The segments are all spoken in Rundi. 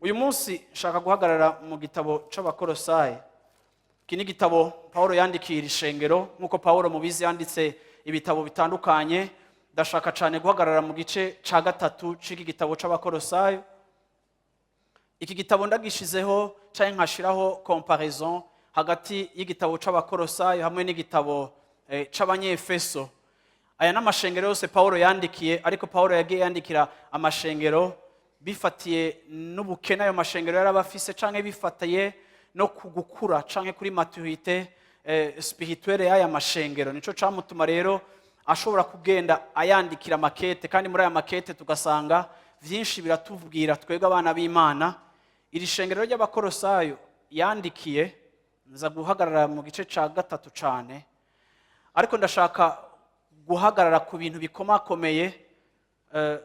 Uyu munsi nshaka guhagarara mu gitabo c'Abakorosayi. Iki ni igitabo Pawulo yandikiye iri shengero. Nk'uko Pawulo mubizi yanditse ibitabo bitandukanye, ndashaka cyane guhagarara mu gice ca gatatu c'iki gitabo c'Abakorosayo. Iki gitabo ndagishizeho canke nkashiraho comparaison hagati y'igitabo c'Abakorosayo hamwe n'igitabo c'Abanyefeso. Aya n'amashengero yose Pawulo yandikiye, ariko Pawulo yagiye yandikira amashengero bifatiye n'ubukene ayo mashengero yari afise, canke bifatiye no ku gukura canke kuri maturité spirituelle y'aya mashengero. Nico camutuma rero ashobora kugenda ayandikira makete, kandi muri aya makete tugasanga vyinshi biratubwira twebwe abana b'Imana. Iri shengero ry'Abakorosayo yandikiye, nza guhagarara mu gice ca gatatu cane, ariko ndashaka guhagarara ku bintu bikomakomeye.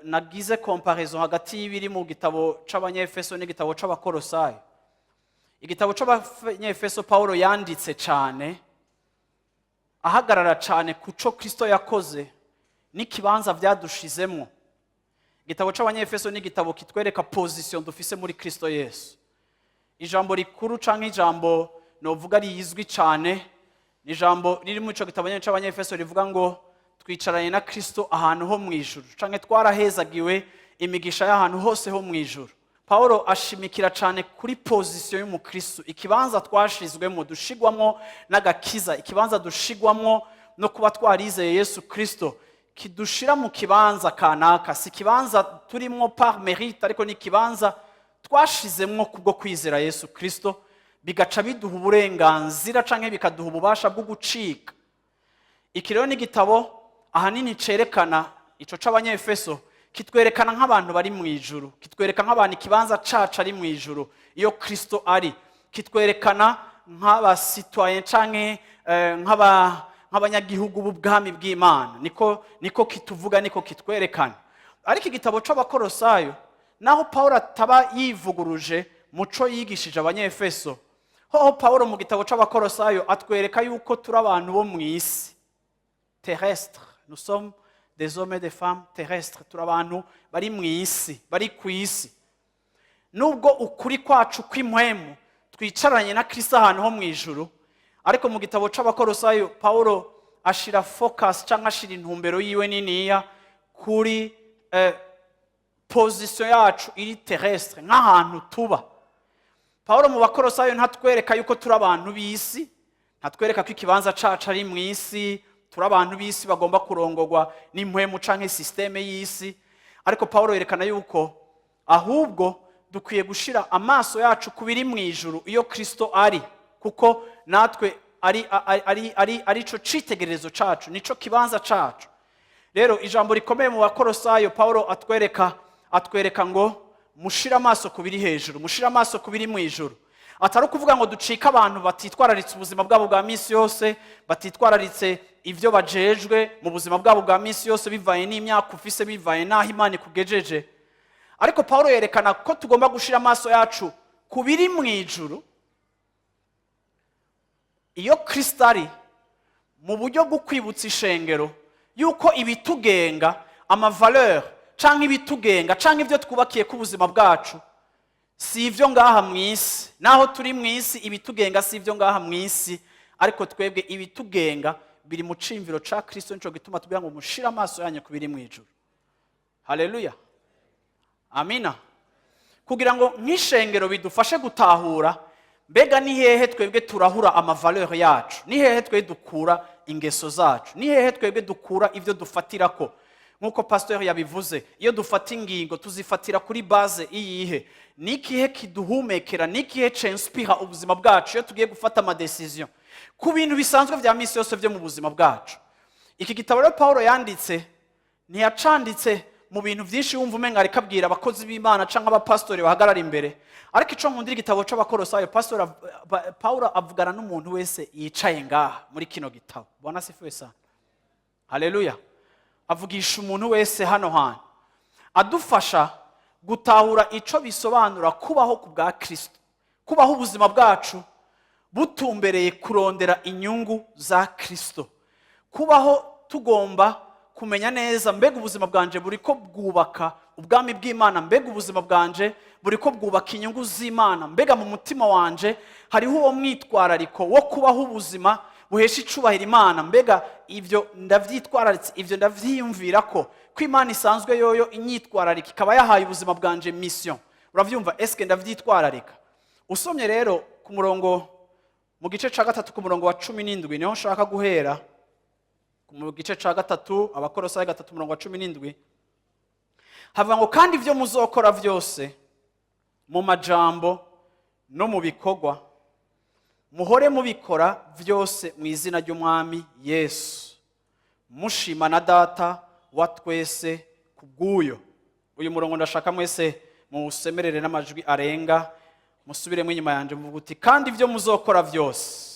Nagize comparaison hagati y'ibiri mu gitabo c'Abanyefeso n'igitabo c'Abakorosayo. Igitabo c'Abanyefeso, Pawulo yanditse cane ahagarara cane ku co Kristo yakoze n'ikibanza vyadushizemwo. Igitabo c'Abanyefeso ni igitabo kitwereka position dufise muri Kristo Yesu. Ijambo rikuru canke ijambo novuga rizwi cane ni ijambo riri muri ico gitabo nyene c'Abanyefeso rivuga ngo twicaranye na Kristo ahantu ho mu ijuru, canke twarahezagiwe imigisha y'ahantu hose ho mu ijuru. Pawulo ashimikira cyane kuri position y'umukristo, ikibanza twashizwemo, dushigwamo n'agakiza, ikibanza dushigwamo no kuba twarizeye Yesu Kristo, kidushira mu kibanza kanaka. Si ikibanza turimo par mérite, ariko ni ikibanza twashizemwo kubwo kwizera Yesu Kristo, bigaca biduha uburenganzira canke bikaduha ububasha bwo gucika. Iki rero ni igitabo ahanini cerekana ico c'Abanyefeso, kitwerekana nk'abantu bari mu ijuru, kitwereka nk'abantu ikibanza cacu ari mu ijuru iyo Kristo ari, kitwerekana nk'aba citoyens canke nk'abanyagihugu b'ubwami bw'Imana. Niko kituvuga, niko kitwerekana. Ariko igitabo c'Abakorosayo, naho Pawulo ataba yivuguruje muco yigishije Abanyefeso, hoho Pawulo mu gitabo c'Abakorosayo atwereka yuko turi abantu bo mu isi, terrestre. Nous sommes des hommes et des femmes terrestres. Turi abantu bari mu isi, bari ku isi. Nubwo ukuri kwacu kw'impwemu twicaranye na Kristo ahantu ho mu ijuru, ariko mu gitabo c'Abakorosayo Pawulo ashira focus cyangwa ashira intumbero yiwe niniya kuri position yacu iri terrestre, nk'ahantu tuba. Pawulo mu Bakorosayo ntatwereka yuko turi abantu b'isi, ntatwereka ko ikibanza cacu ari mu isi, turi abantu b'isi bagomba kurongorwa n'impwemu canke système y'isi. Ariko Pawulo yerekana yuko ahubwo dukwiye gushira amaso yacu ku biri mu ijuru iyo Kristo ari, kuko natwe ari arico citegererezo cacu, nico kibanza cacu. Rero ijambo rikomeye mu Bakorosayo, Pawulo atwereka ngo mushire amaso ku biri hejuru, mushire amaso ku biri mu ijuru. Atari ukuvuga ngo ducike abantu batitwararitse ubuzima bwabo bwa minsi yose, batitwararitse ibyo bajejwe mu buzima bwabo bwa minsi yose, bivanye n'imyaka ufise, bivanye n'aho Imana ikugejeje. Ariko Pawulo yerekana ko tugomba gushira amaso yacu ku biri mu ijuru iyo Kristo ari, mu buryo bwo kwibutsa ishengero yuko ibitugenga, ama valeurs canke ibitugenga canke ibyo twubakiye ku buzima bwacu, si ibyo ngaha mu isi. Naho turi mu isi, ibitugenga si ibyo ngaha mu isi, ariko twebwe ibitugenga biri mu cimviro ca Kristo. Nico gituma tubwira ngo mushire amaso yanyu ku biri mu ijuru. Haleluya, amina. Kugira ngo nk'ishengero bidufashe gutahura mbega ni hehe twebwe turahura ama valeurs yacu, ni hehe twebwe dukura ingeso zacu, ni hehe twebwe dukura ibyo dufatirako. Nk'uko pasteur yabivuze, iyo dufata ingingo tuzifatira kuri base iyihe? Ni ikihe kiduhumekera? Ni ikihe c'inspira ubuzima bwacu iyo tugiye gufata ama décisions ku bintu bisanzwe vya misi yose byo mu buzima bwacu? Iki gitabo rero Pawulo yanditse, ntiyacanditse mu bintu byinshi wumva umenga ariko abwira abakozi b'Imana cyangwa abapasitori bahagarara imbere. Ariko ico nkundira igitabo c'Abakorosayo, pastori Pawulo avugana n'umuntu wese yicaye ngaha muri kino gitabo. Bwana asifiwe sana, haleluya. Avugisha umuntu wese hano hantu, adufasha gutahura ico bisobanura kubaho ku bwa Kristo, kubaho ubuzima bwacu butumbereye kurondera inyungu za Kristo, kubaho tugomba kumenya neza mbega ubuzima bwanje buri ko bwubaka ubwami bw'Imana, mbega ubuzima bwanje buriko buteza imbere ubwami bw'Imana. Buriko bwubaka inyungu z'Imana? Mbega mu mutima wanje hariho uwo mwitwarariko wo kubaho ubuzima buhesha icubahiro Imana? Mbega ibyo ndavyitwararitse? Ibyo ndavyiyumvira ko Imana isanzwe yoyo inyitwararika, ikaba yahaye ubuzima bwanje mission? Uravyumva? Eske ndavyitwararika? Usomye rero ku murongo, mu gice ca 3, ku murongo wa 17, niho nshaka guhera. Mu gice ca 3, Abakorosayi 3, umurongo wa 17, havuga ngo: "Kandi ibyo muzokora byose, mu majambo no mu bikorwa, muhore mubikora byose mu izina ry'Umwami Yesu, mushima na Data wa twese ku bw'uyo." Uyu murongo ndashaka mwese muwusemerere n'amajwi arenga. Musubiremo inyuma yanjye, muvuga uti: "Kandi ibyo muzokora byose."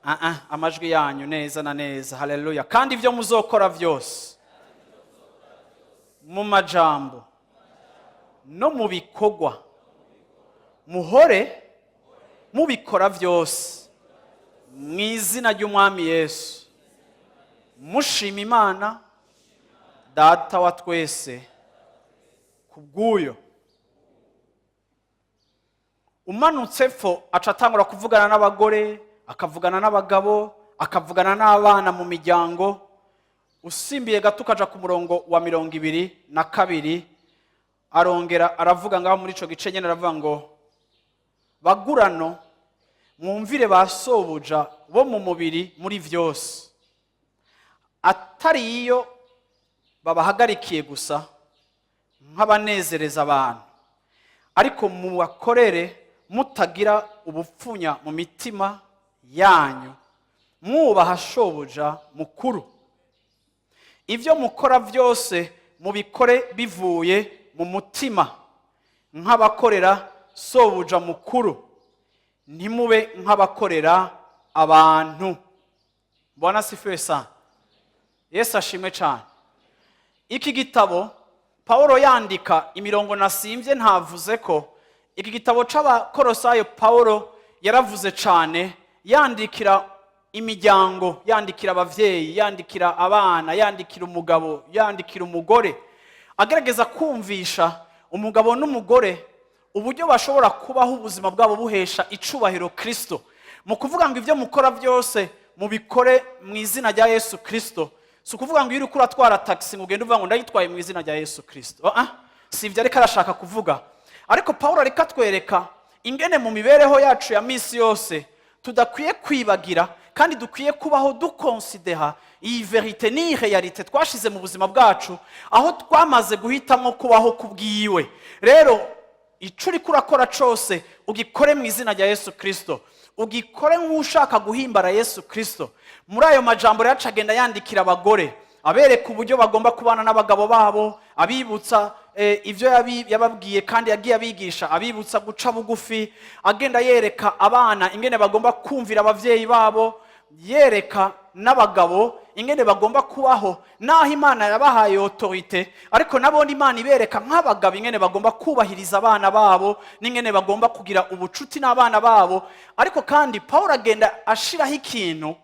Ah, ah, amajwi yanyu neza na neza. Haleluya! "Kandi ibyo muzokora byose, mu majambo no mu bikorwa, muhore mubikora byose mu izina ry'Umwami Yesu, mushima Imana Data wa twese ku bw'uyo." Umanutse pfo, aca atangura kuvugana n'abagore, akavugana n'abagabo, akavugana n'abana mu miryango. Usimbiye gato ukaja ku murongo wa 22, arongera aravuga ngaho muri ico gice nyene, aravuga ngo: "Bagurano, mwumvire ba sobuja bo mu mubiri muri vyose, atari iyo babahagarikiye gusa nk'abanezereza abantu, ariko mubakorere mutagira ubupfunya mu mitima yanyu, mwubaha Shobuja mukuru. Ibyo mukora byose mubikore bivuye mu mutima, nk'abakorera Sobuja mukuru, ntimube nk'abakorera abantu." Bwana asifiwe sana. Yesu ashimwe cyane. Iki gitabo Pawulo yandika, imirongo nasimbye, ntavuze ko iki gitabo c'Abakorosayo Pawulo yaravuze cyane, yandikira imiryango, yandikira abavyeyi, yandikira abana, yandikira umugabo, yandikira umugore, agerageza kumvisha umugabo n'umugore uburyo bashobora kubaho ubuzima bwabo buhesha icubahiro Kristo, mu kuvuga ngo ibyo mukora byose mubikore mu izina rya Yesu Kristo. Si ukuvuga ngo iyo uriko uratwara taxi ngo ugende uvuga ngo ndayitwaye mu izina rya Yesu Kristo. Ah, si ibyo ariko arashaka kuvuga. Ariko Pawulo ariko atwereka ingene mu mibereho yacu ya minsi yose tudakwiye kwibagira kandi dukwiye kubaho dukonsidera iyi vérité n'iyi réalité twashize mu buzima bwacu, aho twamaze guhitamo kubaho ku bwiwe. Rero icyo uriko urakora cose ugikore mu izina rya Yesu Kristo, ugikore nk'ushaka guhimbara Yesu Kristo. Muri ayo majambo rero aca agenda yandikira abagore, abereka uburyo bagomba kubana n'abagabo babo, abibutsa ibyo yababwiye kandi yagiye abigisha, abibutsa guca bugufi, agenda yereka abana ingene bagomba kumvira ababyeyi babo, yereka n'abagabo ingene bagomba kubaho, naho Imana yabahaye autorité, ariko nabone Imana ibereka nk'abagabo ingene bagomba kubahiriza abana babo n'ingene bagomba kugira ubucuti n'abana babo. Ariko kandi Paul agenda ashiraho ikintu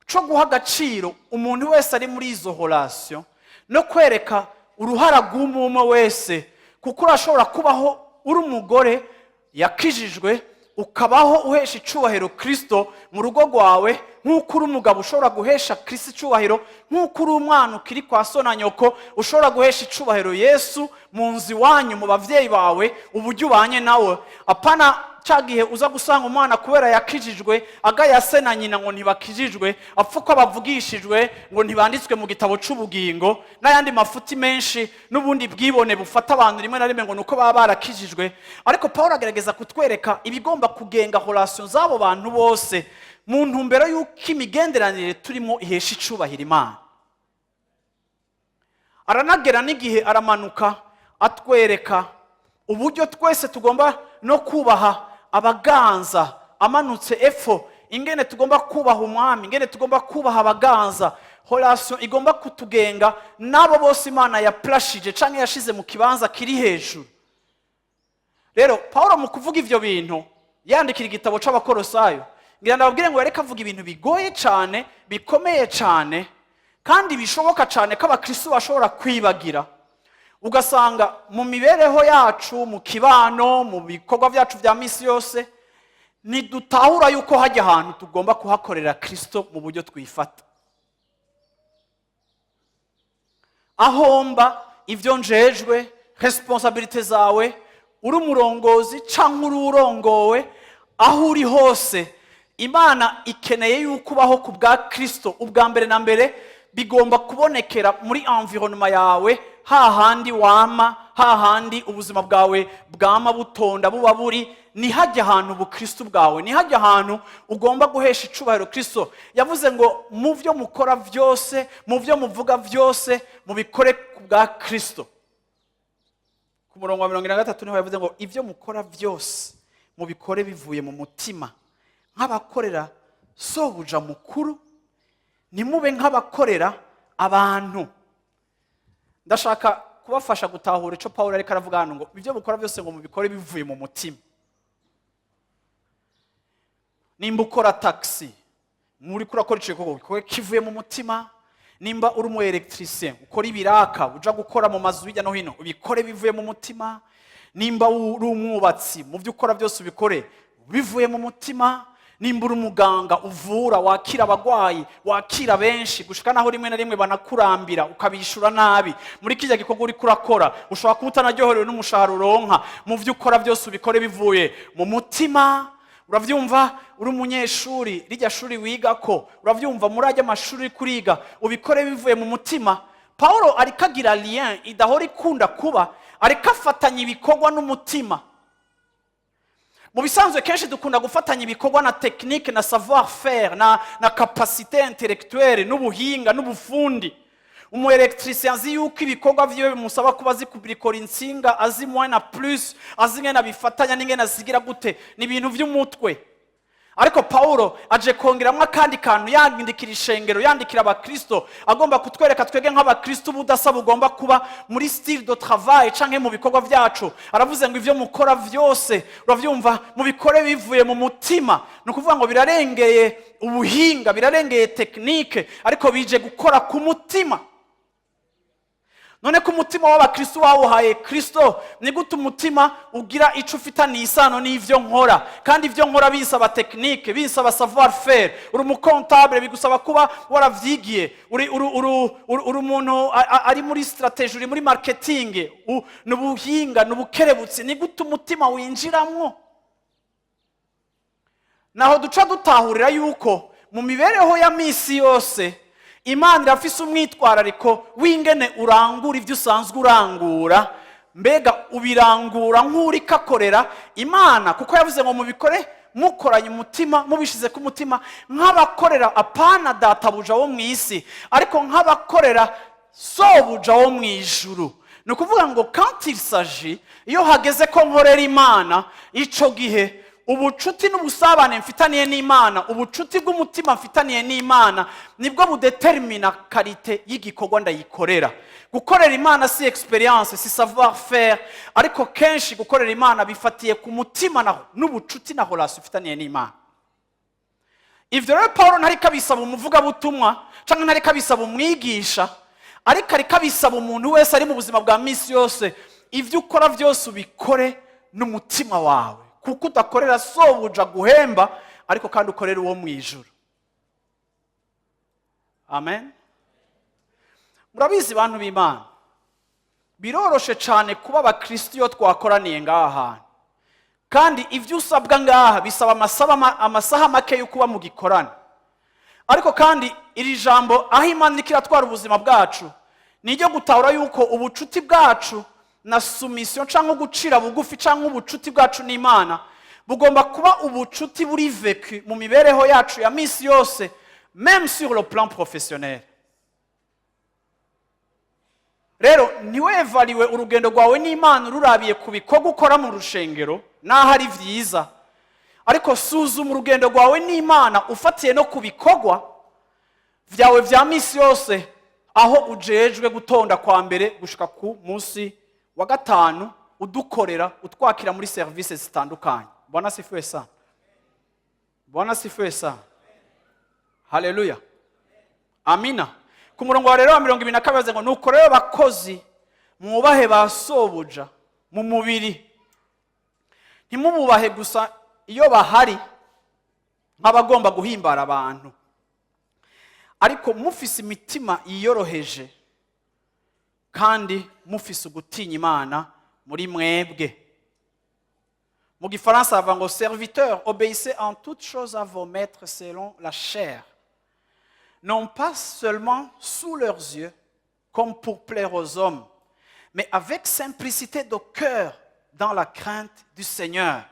co guha agaciro umuntu wese ari muri izo relation, no kwereka uruhara rw'umwe wese, kuko urashobora kubaho uri umugore yakijijwe, ukabaho uhesha icubahiro Kristo mu rugo rwawe, nk'uko uri umugabo ushobora guhesha Kristo icubahiro, nk'uko uri umwana ukiri kwa so na nyoko ushobora guhesha icubahiro Yesu mu nzu iwanyu, mu bavyeyi bawe, uburyo ubanye nawe. Apana ca gihe uza gusanga umwana kubera yakijijwe agaya se na nyina ngo ntibakijijwe, apfa uko bavugishijwe ngo ntibanditswe mu gitabo c'ubugingo, n'ayandi mafuti menshi n'ubundi bwibone bufata abantu rimwe na rimwe ngo nuko baba barakijijwe. Ariko Paul agerageza kutwereka ibigomba kugenga relation z'abo bantu bose, mu ntumbero y'uko imigenderanire turimo ihesha icubahiro Imana. Aranagera n'igihe aramanuka, atwereka uburyo twese tugomba no kubaha abaganza. Amanutse epfo, ingene tugomba kubaha umwami, ingene tugomba kubaha abaganza, relation igomba kutugenga n'abo bose Imana yaplashije canke yashize mu kibanza kiri hejuru. Rero Paul mu kuvuga ivyo bintu, yandikira igitabo c'Abakorosayo, ngira ndababwire ngo yareka avuga ibintu bigoye cane, bikomeye cane, kandi bishoboka cane ko abakristo bashobora kwibagira. Ugasanga mu mibereho yacu, mu kibano, mu bikorwa byacu bya misi yose, ntidutahura yuko hajya ahantu tugomba kuhakorera Kirisito mu buryo twifata. Aho mba, ibyo njejwe, responsabilités zawe, uri umurongozi cyangwa uri urongowe, aho uri hose, Imana ikeneye yuko ubaho ku bwa Kirisito. Ubwa mbere na mbere bigomba kubonekera muri environnement yawe, hahandi wama, hahandi ubuzima bwawe bwama butonda buba buri. Ntihajye ahantu ubukristo bwawe, ntihajye ahantu ugomba guhesha icubahiro Kirisito. Yavuze ngo mu byo mukora byose, mu byo muvuga byose, mubikore ku bwa Kirisito. Ku murongo wa 43 niho yavuze ngo ibyo mukora byose mubikore bivuye mu mutima, nk'abakorera Sobuja mukuru, ntimube nk'abakorera abantu. Ndashaka kubafasha gutahura icyo Paul ariko aravuga hano, ngo ibyo mukora byose ngo mubikore bivuye mu mutima. Nimba ukora taxi, muri kurakora icyo gikorwa kivuye mu mutima. Nimba uri umu électricien, ukora ibiraka, uja gukora mu mazu hirya no hino, ubikore bivuye mu mutima. Nimba uri umwubatsi, mu byo ukora byose ubikore bivuye mu mutima. Nimba uri umuganga uvura, wakira abagwayi, wakira benshi gushika naho rimwe na rimwe banakurambira, ukabishura nabi, muri kijya gikorwa uriko urakora ushobora kuba utanaryoherewe n'umushahara uronka, mu byo ukora byose ubikore bivuye mu mutima. Urabyumva? Uri umunyeshuri, rijya shuri wiga ko, urabyumva, muri ajya amashuri uri kuriga, ubikore bivuye mu mutima. Paul ariko agira lien idahora ikunda kuba, ariko afatanya ibikorwa n'umutima. Mu bisanzwe kenshi dukunda gufatanya ibikorwa na technique, na savoir faire, na capacité intellectuelle, n'ubuhinga n'ubufundi. Umu électricien azi yuko ibikorwa vyiwe bimusaba kuba azi kubirikora insinga, azi moins na plus, azi ingene abifatanya n'ingene azigira gute, ni ibintu vy'umutwe. Ariko Paulo aje kongeramwo akandi kantu, yandikira ishengero, yandikira Abakristo, agomba kutwereka twebwe nk'Abakristo ubudasa bugomba kuba muri style de travail canke mu bikorwa vyacu. Aravuze ngo ivyo mukora vyose, uravyumva, mubikore bivuye mu mutima. Ni ukuvuga ngo birarengeye ubuhinga, birarengeye technique, ariko bije gukora ku mutima. None ko umutima w'Abakristo wawuhaye Kristo, ni gute umutima ugira ico ufitaniye isano n'ivyo nkora, kandi ivyo nkora bisaba technique, bisaba savoir faire? Uri umu comptable, bigusaba kuba waravyigiye. Uri umuntu ari muri stratégie, uri muri marketing, ni ubuhinga, ni ubukerebutsi. Ni gute umutima winjiramwo? Naho duca dutahurira yuko mu mibereho ya misi yose Imana irafise umwitwarariko w'ingene urangura ibyo usanzwe urangura. Mbega ubirangura nk'uriko akorera Imana? Kuko yavuze ngo mubikore mukoranye umutima, mubishize ku mutima, nk'abakorera apana databuja wo mu isi, ariko nk'abakorera Sobuja wo mu ijuru. Ni ukuvuga ngo quand il s'agit, iyo hageze ko nkorera Imana, ico gihe ubucuti n'ubusabane mfitaniye n'Imana, ubucuti bw'umutima mfitaniye n'Imana, nibwo budetermina qualité y'igikorwa ndayikorera. Gukorera Imana si expérience, si savoir faire, ariko kenshi gukorera Imana bifatiye ku mutima n'ubucuti na relation ufitaniye n'Imana. Ivyo rero Paul ntariko abisaba umuvugabutumwa canke ntariko abisaba umwigisha, ariko ariko abisaba umuntu wese ari mu buzima bwa misi yose. Ivyo ukora byose ubikore n'umutima wawe, kuko udakorera Sobuja guhemba, ariko kandi ukorera uwo mu ijuru. Amen. Murabizi, bantu b'Imana, biroroshe cyane kuba Abakristo iyo twakoraniye ngaha hantu, kandi ibyo usabwa ngaha bisaba amasaha make yo kuba mu gikorane. Ariko kandi iri jambo, aho Imana iriko iratwara ubuzima bwacu, ni iryo gutahura yuko ubucuti bwacu na soumission cyangwa gucira bugufi cyangwa ubucuti bwacu n'Imana bugomba kuba ubucuti buri vécu mu mibereho yacu ya minsi yose, même sur le plan professionnel. Rero ntiwevariwe urugendo rwawe n'Imana ururabiye ku bikorwa ukora mu rushengero, n'aho ari byiza, ariko suzuma urugendo rwawe n'Imana ufatiye no ku bikorwa byawe bya minsi yose, aho ujejwe gutonda kwa mbere gushika ku munsi wa gatanu, udukorera, utwakira muri serivisi zitandukanye. Bwana asifiwe sana. Bwana asifiwe sana. Haleluya, amina. Ku murongo wa rero wa 22 bavuze ngo nuko rero bakozi, Mwubahe ba sobuja mu mubiri, ntimububahe gusa iyo bahari nk'abagomba guhimbara abantu, ariko mufise imitima yiyoroheje kandi mufise ugutinya Imana muri mwebwe. Mu Gifaransa bavuga ngo: "Serviteurs, obéissez en toutes choses à vos maîtres selon la chair, non pas seulement sous leurs yeux comme pour plaire aux hommes, mais avec simplicité de cœur, dans la crainte du Seigneur."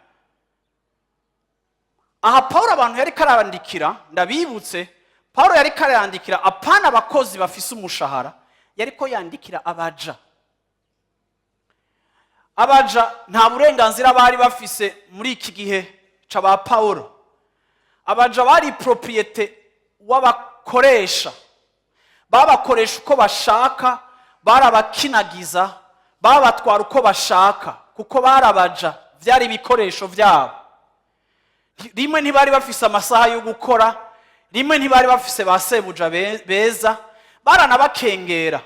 Aha Paul abantu yari karandikira, ndabibutse, Paul yari karandikira apana abakozi bafise umushahara, yariko yandikira abaja. Abaja nta burenganzira bari bafise muri iki gihe ca ba Pawulo. Abaja bari propriété w'abakoresha, babakoresha uko bashaka, barabakinagiza, babatwara uko bashaka, kuko barabaja, byari ibikoresho byabo. Rimwe ntibari bafise amasaha yo gukora, rimwe ntibari bafise ba sebuja beza, baranabakengera.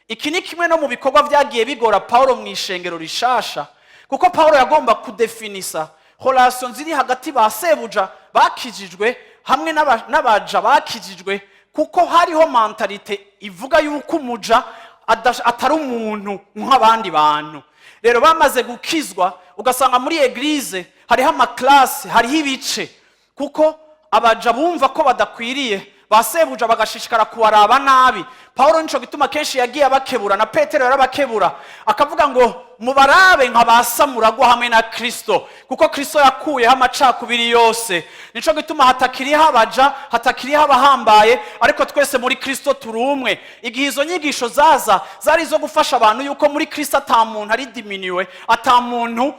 Iki ni kimwe no mu bikorwa byagiye bigora Paulo mu ishengero rishasha, kuko Paulo yagomba kudefinisa relation ziri hagati ba sebuja bakijijwe hamwe n'abaja bakijijwe, kuko hariho mentalité ivuga yuko umuja atari umuntu nk'abandi bantu. Rero bamaze gukizwa, ugasanga muri église hariho ama classes, hariho ibice, kuko abaja bumva ko badakwiriye, ba sebuja bagashishikara kubaraba nabi. Paulo nico gituma kenshi yagiye abakebura, na Petero yarabakebura, akavuga ngo mubarabe nka ba samuragwa hamwe na Kristo, kuko Kristo yakuyeho amacakubiri yose. Nico gituma hatakiriho abaja, hatakiriho abahambaye, ariko twese muri Kristo turi umwe. Igihe izo nyigisho zaza, zari izo gufasha abantu yuko muri Kristo ata muntu ari diminué, ata muntu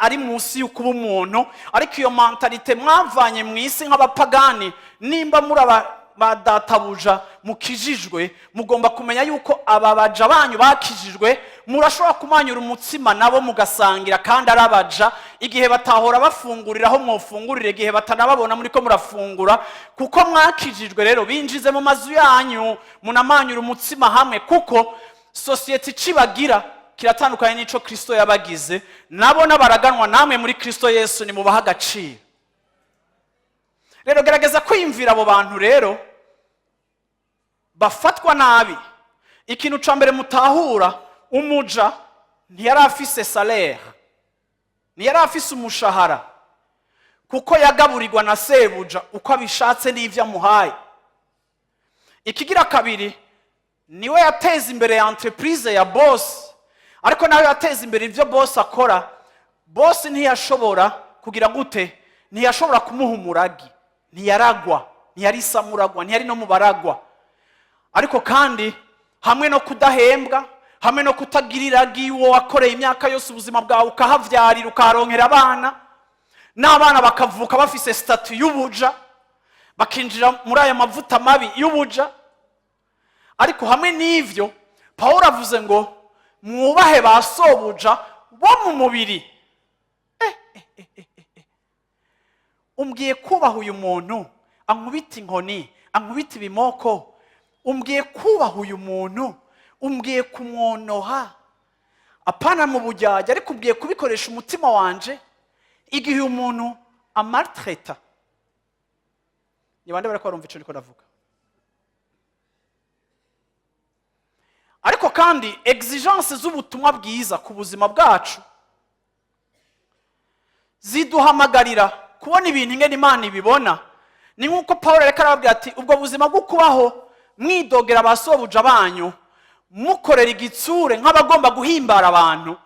ari munsi y'ukuba umuntu. Ariko iyo mentalité mwavanye mu isi nk'abapagani, nimba muri aba ba databuja mukijijwe, mugomba kumenya yuko aba baja banyu bakijijwe murashobora kumanyura umutsima nabo mugasangira kandi ari abaja, igihe batahora bafungurira aho mwofungurira, igihe batanababona muri ko murafungura, kuko mwakijijwe. Rero binjize mu mazu yanyu, munamanyura umutsima hamwe, kuko société icibagira kiratandukanye n'ico Kristo yabagize. Nabo n'abaraganwa namwe muri Kristo Yesu, nimubaha agaciro. Rero gerageza kwiyumvira abo bantu rero bafatwa nabi. Ikintu ca mbere mutahura, umuja ntiyari afise salaire, ntiyari afise umushahara, kuko yagaburirwa na sebuja uko abishatse n'ivyo amuhaye. Ikigira kabiri, niwe yateza imbere ya entreprise ya boss, ariko nawe yateza imbere ibyo boss akora. Boss ntiyashobora kugira gute? Ntiyashobora kumuha umuragi, ntiyaragwa, ntiyari samuragwa, ntiyari no mu baragwa. Ariko kandi hamwe no kudahembwa, hamwe no kutagira iragi, uwo wakoreye imyaka yose, ubuzima bwawe, ukahavyarira, ukaharonkera abana, n'abana bakavuka bafise statut y'ubuja, bakinjira muri aya mavuta mabi y'ubuja. Ariko hamwe n'ivyo, Pawulo avuze ngo mwubahe ba sobuja bo mu mubiri. Eh. Umbwiye kubaha uyu muntu ankubita inkoni, ankubita ibimoko? Umbwiye kubaha uyu muntu? Umbwiye kumwonoha, apana mu bujyajya, ariko umbwiye kubikoresha umutima wanje igihe uyu muntu amaltraita? Ni bande bariko barumva ico ndiko ndavuga? Ariko kandi exigence z'ubutumwa bwiza ku buzima bwacu ziduhamagarira kubona ibintu ingene Imana ibibona. Ni nk'uko Paul ariko arababwira ati ubwo buzima bwo kubaho mwidogera ba sobuja banyu, mukorera igitsure nk'abagomba guhimbara abantu,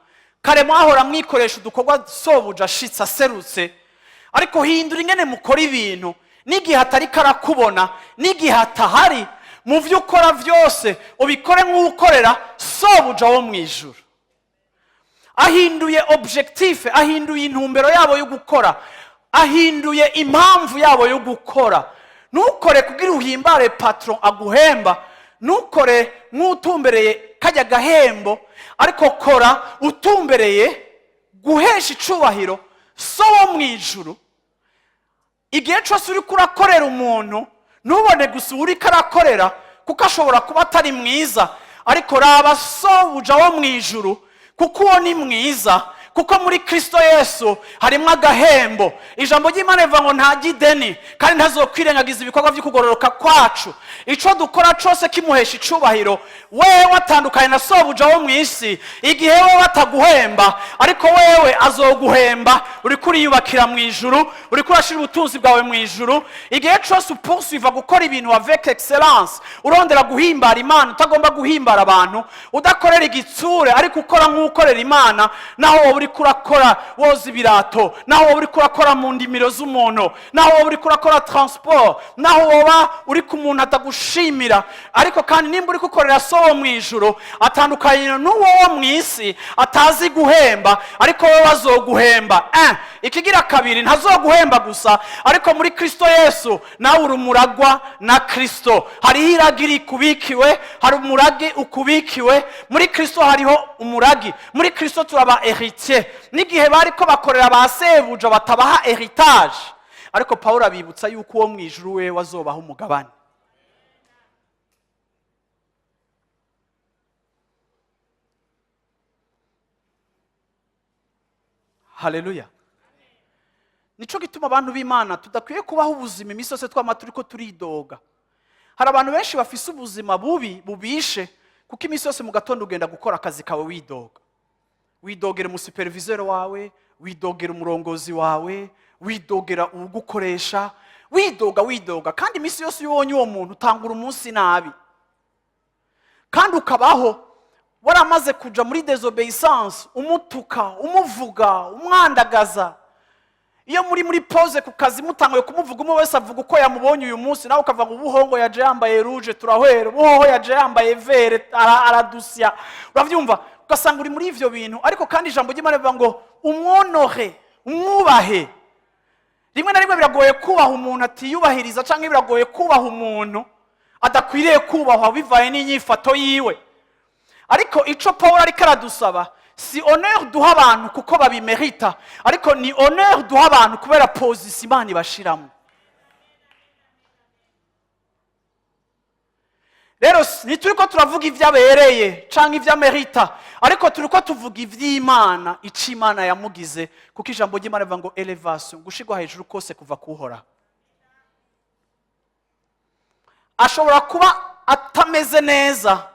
kare mwahora mwikoresha udukorwa sobuja ashitse aserutse, ariko hindura ingene mukora ibintu n'igihe atari karakubona, n'igihe atahari. Mu byo ukora byose ubikore nk'ukorera sobuja wo mu ijuru. Ahinduye objectif, ahinduye intumbero yabo yo gukora, ahinduye impamvu yabo yo gukora. Ntukore kugira uhimbare patron aguhemba, ntukore nk'utumbereye kajya gahembo, ariko kora utumbereye guhesha icubahiro So wo mu ijuru. Igihe cyose uri kurakorera umuntu, ntubone gusa uri karakorera, kuko ashobora kuba atari mwiza. Ariko raba sobuja wo mu ijuru, kuko uwo ni mwiza, kuko muri Kristo Yesu harimo agahembo. Ijambo ry'Imana rivuga ngo ntajya ideni kandi ntazokwirengagiza ibikorwa byo kugororoka kwacu. Icyo dukora cyose kimuhesha icubahiro. Wewe atandukanye na sobuja wo mu isi, igihe wewe ataguhemba, ariko wewe azoguhemba. Uriko uriyubakira mu ijuru, uriko urashyira ubutunzi bwawe mu ijuru. Igihe cyose upoursuiva gukora ibintu avec excellence, urondera guhimbara Imana, utagomba guhimbara abantu, udakorera igitsure, ariko ukora nk'ukorera Imana, naho wowe uriko urakora woza ibirato, naho wowe uriko urakora mu ndimiro z'umuntu, naho wowe uriko urakora transport, naho woba uri ku muntu atagushimira, ariko kandi nimba uri gukorera so wo mu ijuru, atandukanye n'uwo wo mu isi atazi guhemba, ariko wowe azoguhemba. Ikigira kabiri, ntazoguhemba gusa, ariko muri Kristo Yesu nawe uri umuragwa na Kristo. Hariho iragi rikubikiwe, hari umurage ukubikiwe muri Kristo, hariho umuragi muri Kristo. Turaba héritier. N'igihe bariko bakorera ba sebuja batabaha héritage, ariko Pawulo abibutsa yuko uwo mu ijuru we azobaha umugabane. Haleluya! Nico gituma abantu b'Imana tudakwiye kubaho ubuzima iminsi yose twama turiko turidoga. Hari abantu benshi bafise ubuzima bubi bubishe, kuko iminsi yose mu gatondo ugenda gukora akazi kawe widoga, widogera umusuperviseur wawe, widogera umurongozi wawe, widogera uwugukoresha, widoga, widoga. Kandi iminsi yose iyo ubonye uwo muntu utangura umunsi nabi, kandi ukabaho waramaze kuja muri désobéissance, umutuka, umuvuga, umwandagaza. Iyo muri pause ku kazi, mutanguye kumuvuga, umwe wese avuga uko yamubonye uyu munsi, nawe ukavuga ngo ubuhongo yaje yambaye rouge, turahwera, ubuhoho yaje yambaye vert, aradusya. Uravyumva, ugasanga uri muri ivyo bintu. Ariko kandi ijambo ry'Imana rivuga ngo umwonore, umwubahe. Rimwe na rimwe biragoye kubaha umuntu atiyubahiriza, cyangwa biragoye kubaha umuntu adakwiriye kubahwa bivaye n'inyifato yiwe. Ariko ico Paul ariko aradusaba, si honneur duha abantu kuko babimerita, ariko ni honneur duha abantu kubera position Imana ibashiramo. Rero ntituriko turavuga ibyo abereye canke ibyo amerita, ariko turiko tuvuga ivy'Imana, ico Imana yamugize, kuko ijambo ry'Imana rivuga ngo élévation, gushirwa hejuru kose kuva kuhoraho. Ashobora kuba atameze neza,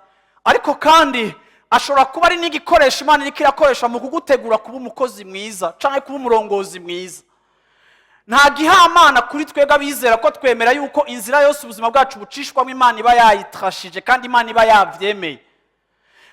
ariko kandi ashobora kuba ari n'igikoresho Imana iriko irakoresha mu kugutegura kuba umukozi mwiza canke kuba umurongozi mwiza. Nta gihamana kuri twebwe abizera, ko twemera yuko inzira yose ubuzima bwacu bucishwamo Imana iba yayitrashije kandi Imana iba yavyemeye.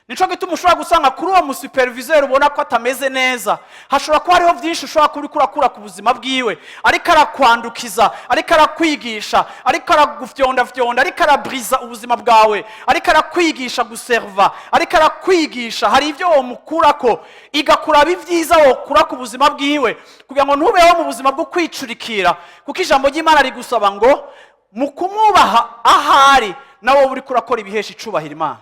Nico gituma ushobora gusanga kuri uwo musuperviseur ubona ko atameze neza, hashobora kuba hariho byinshi ushobora kuba uriko urakura ku buzima bwiwe. Ariko arakwandukiza, ariko arakwigisha, ariko aragufyondafyonda, ariko arabriza ubuzima bwawe, ariko arakwigisha guserva, ariko arakwigisha. Hari ibyo womukurako, igakuraba ibyiza wokura ku buzima bwiwe, kugira ngo ntubeho mu buzima bwo kwicurikira, kuko ijambo ry'Imana rigusaba ngo mu kumwubaha ahari nawe uriko urakora ibihesha icubahiro Imana.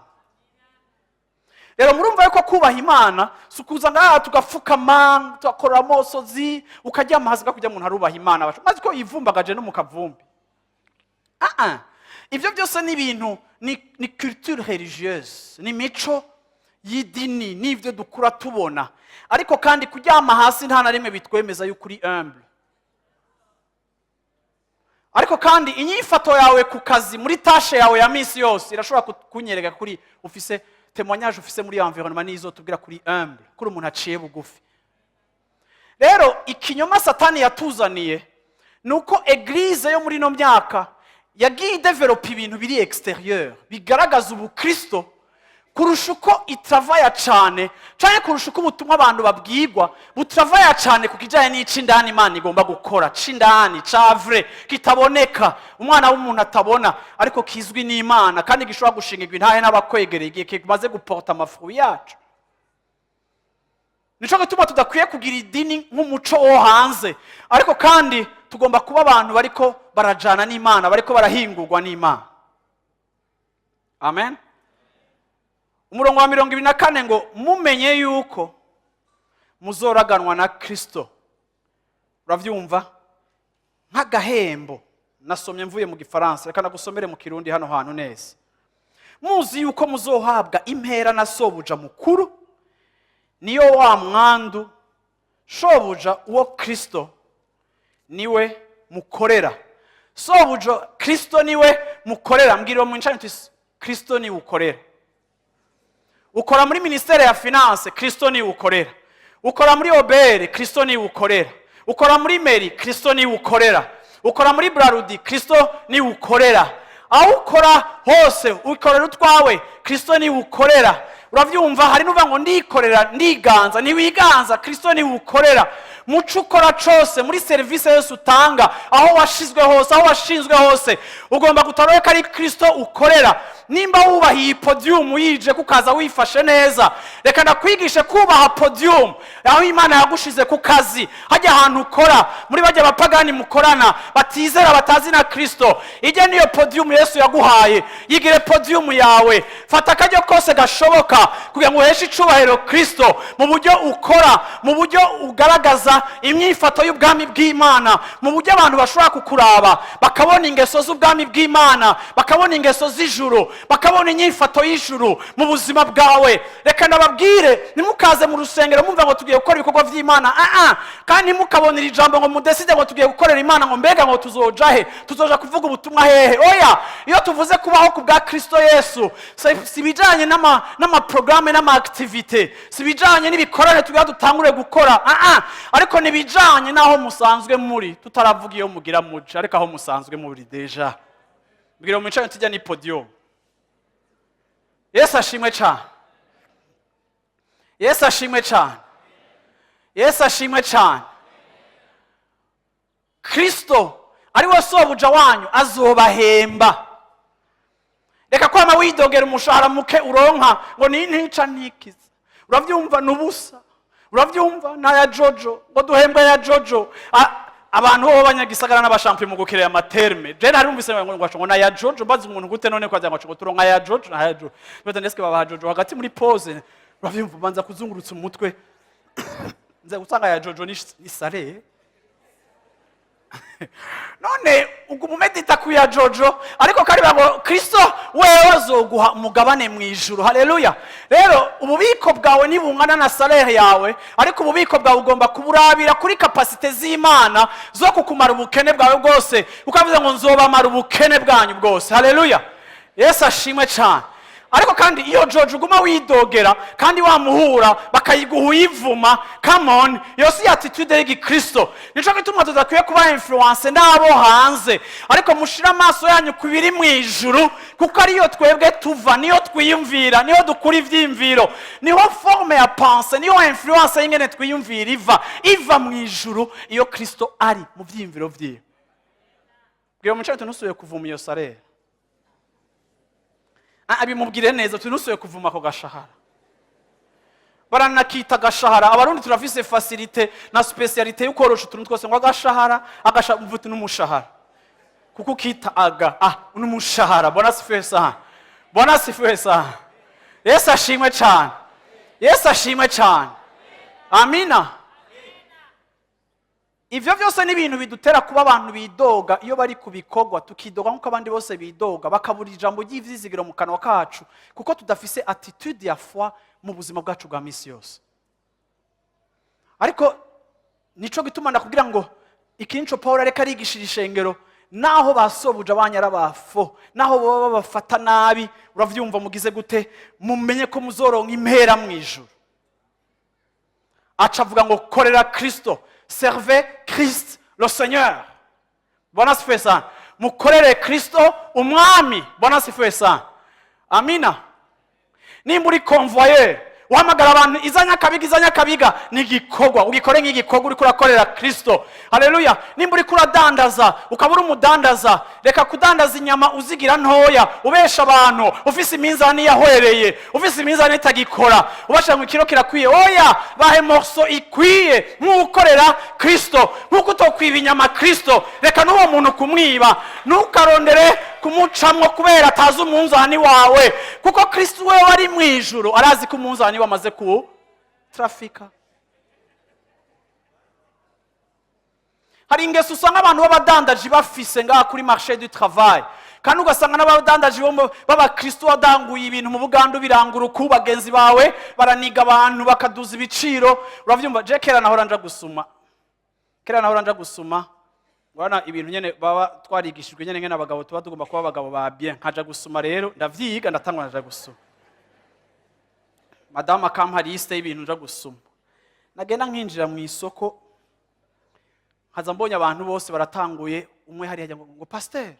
Rero murumva yuko kubaha Imana si ukuza ngaha tugapfukama, tugakora amosozi, ukaryama hasi, kujya umuntu arubaha Imana maze ko yivumbagaje no mu kavumbi. Ah ah, ibyo byose ni ibintu ni culture religieuse, ni imico y'idini, n'ibyo dukura tubona. Ariko kandi kuryama hasi nta na rimwe bitwemeza yuko uri humble. Ariko kandi inyifato yawe ku kazi, muri tâche yawe ya minsi yose, irashobora kunyereka kuri ufise témoignage, ufise muri environnement, nizo tubwira kuri humble, kuri umuntu aciye bugufi. Rero ikinyoma Satani yatuzaniye ni uko église yo muri ino myaka yagiye idevelopa ibintu biri extérieur bigaragaza ubukristo kurusha uko itravaya cane, canke kurusha uko ubutumwa abantu babwirwa butravaya cane ku kijanye n'ic'indani Imana igomba gukora, c'indani ca vrai, kitaboneka, umwana w'umuntu atabona, ariko kizwi n'Imana, kandi gishobora gushingirwa intahe n'abakwegereye igihe kimaze guporta amafruits yacu. Nico gituma tudakwiye kugira idini nk'umuco wo hanze, ariko kandi tugomba kuba abantu bariko barajana n'Imana, bariko barahingurwa n'Imana. Amen. Umurongo wa 24 ngo mumenye yuko muzoraganwa na Kristo. Uravyumva nk'agahembo. Nasomye mvuye mu Gifaransa, reka nagusomere mu Kirundi hano hantu neza. Muzi yuko muzohabwa impera na Sobuja mukuru, niyo wa mwandu Shobuja uwo Kristo niwe mukorera. Sobuja Kristo niwe mukorera. Mbwira uwo mwicaranye uti: "Kristo niwe ukorera." Ukora muri ministère ya finance, Kristo niwe ukorera. Ukora muri OBR, Kristo niwe ukorera. Ukora muri mairie, Kristo niwe ukorera. Ukora muri Brarudi, Kristo niwe ukorera. Aho ukora hose, ukorera utwawe, Kristo niwe ukorera. Urabyumva? Hari n'uvuga ngo ndikorera, ndiganza. Ntiwiganza, Kristo niwe ukorera. Muco ukora cose, muri serivisi yose utanga, aho washizwe hose, aho washinzwe hose, ugomba gutora ko ari Kristo ukorera. Nimba wubaha iyi podium, yije kukaza wifashe neza, reka ndakwigishe kubaha podium aho Imana yagushize ku kazi, hajya ahantu ukora, muri bajya abapagani mukorana batizera, batazi na Kristo. Ijya niyo podium Yesu yaguhaye, yigire podium yawe. Fata akaryo kose gashoboka kugira ngo uheshe icubahiro Kristo mu buryo ukora, mu buryo ugaragaza imyifato y'ubwami bw'Imana, mu buryo abantu bashobora kukuraba bakabona ingeso z'ubwami bw'Imana, bakabona ingeso z'ijuru, bakabona inyifato y'ijuru mu buzima bwawe. Reka ndababwire, ntimukaze mu rusengero mumva ngo tugiye gukora ibikorwa by'Imana. Ah ah, kandi ntimukabonera ijambo ngo mudécide ngo tugiye gukorera Imana, ngo mbega ngo tuzoja he, tuzoja kuvuga ubutumwa hehe? Oya, iyo tuvuze kubaho ku bwa Kristo Yesu, si ibijyanye n'amaporogaramu n'ama activités, si ibijyanye n'ibikorane tugira dutangure gukora. Ah ah, ariko ni ibijyanye n'aho musanzwe muri, tutaravuga iyo mugira muce, ariko aho musanzwe muri déjà. Mbwira mu tujya ni podium. Yesu ashimwe cyane, Yesu ashimwe cyane, Yesu ashimwe cyane. Kristo ari we Sobuja wanyu azobahemba. Reka kwama widogera umushahara muke uronka ngo ni ntica ntikize. Urabyumva? Ni ubusa. Urabyumva? N'aya jojo ngo duhembwe ya jojo. Abantu bo b'abanyagisagara n'abashampiyo mu gukirira ama termes. Je nari numvise ngo naya jojo, mbaza umuntu gute none ko ngo turonka ya jojo, naya jojo. Mbaza ndeske babaha jojo hagati muri pause. Urabyumva? Banza kuzungurutsa umutwe, nza gusanga ya jojo ni salaire. None uguma umedita ku ya jojo, ariko kari ngo Kristo wewe azoguha umugabane mu ijuru. Haleluya! Rero ububiko bwawe ntibungana na salaire yawe, ariko ububiko bwawe ugomba kuburabira kuri capacités z'Imana zo kukumara ubukene bwawe bwose, ukavuze ngo nzobamara ubukene bwanyu bwose. Haleluya, Yesu ashimwe cyane. Ariko kandi iyo jojo uguma widogera kandi wamuhura bakayiguha uyivuma, come on, iyo si attitude y'igikristo. Nico gituma tudakwiye kuba influencé n'abo hanze, ariko mushire amaso yanyu ku biri mu ijuru, kuko ariyo twebwe tuva, niyo twiyumvira, niyo dukura ivyiyumviro, niho forme ya pensée, niho influence y'ingene twiyumvira iva mu ijuru, iyo Kristo ari mu vyiyumviro vyiwe. Bwira umuco tunusuye kuvuma iyo salaire. Abimubwire neza, tunusuye kuvuma ako gashahara. Baranakita agashahara. Abarundi turafise facilité na spécialité yo korosha utuntu twose ngo agashahara, mvuti n'umushahara, kuko ukita aga n'umushahara. Bwana asifiwe sana, Bwana asifiwe sana. Yesu ashimwe cyane, Yesu ashimwe cyane. Amina. Ivyo byose ni ibintu bidutera kuba abantu bidoga iyo bari ku bikorwa, tukidoga nk'uko abandi bose bidoga, bakabura ijambo ry'ivyizigiro mu kanwa kacu, kuko tudafise attitude ya foi mu buzima bwacu bwa misi yose. Ariko nico gituma ndakubwira ngo iki nico Paul areka arigishira ishengero: naho basobuja banyu ari abafo, naho baba babafata nabi, uravyumva, mugize gute, mumenye ko muzoronka impera mu ijuru. Aca avuga ngo korera Kristo, servez Christ le Seigneur. Bwana asifiwe sana. Mukorere Kristo Umwami. Bwana asifiwe sana. Amina. Nimba uri convoyeur, uhamagara abantu iza Nyakabiga, iza Nyakabiga, ni igikorwa ugikore nk'igikorwa uriko urakorera Kristo. Haleluya! Nimba uriko uradandaza, ukaba uri umudandaza, reka kudandaza inyama uzigira ntoya, ubesha abantu, ufise iminzani yahwereye, ufise iminzani itagikora, ubasha ngo ikiro kirakwiye. Oya, bahe morceau ikwiye nk'ukorera Kristo. Nk'uko utokwiba inyama Kristo, reka n'uwo muntu kumwiba. Ntukarondere kumucamwo kubera atazi umunzani wawe, kuko Kristo wewe ari mu ijuru arazi ko umunzani wamaze ku trafika. Hari ingeso usanga abantu b'abadandaji bafise ngaha kuri marché du travail. Kandi ugasanga n'abadandaji b'abakristo, wadanguye ibintu mu Buganda, ubirangura uku, bagenzi bawe baraniga abantu, bakaduza ibiciro. Uravyumva? Je kera nahora nja gusuma, kera nahora nja gusuma. Urabona ibintu nyene baba twarigishijwe nyene, ngene abagabo tuba tugomba kuba abagabo ba bien. Nkaja gusuma rero, ndavyiga, ndatangwa, nkaja gusuma. Madamu akampa liste y'ibintu nja gusuma. Nagenda nkinjira mu isoko, nkaza mbonye abantu bose baratanguye, umwe hariya ngo "Pasteur."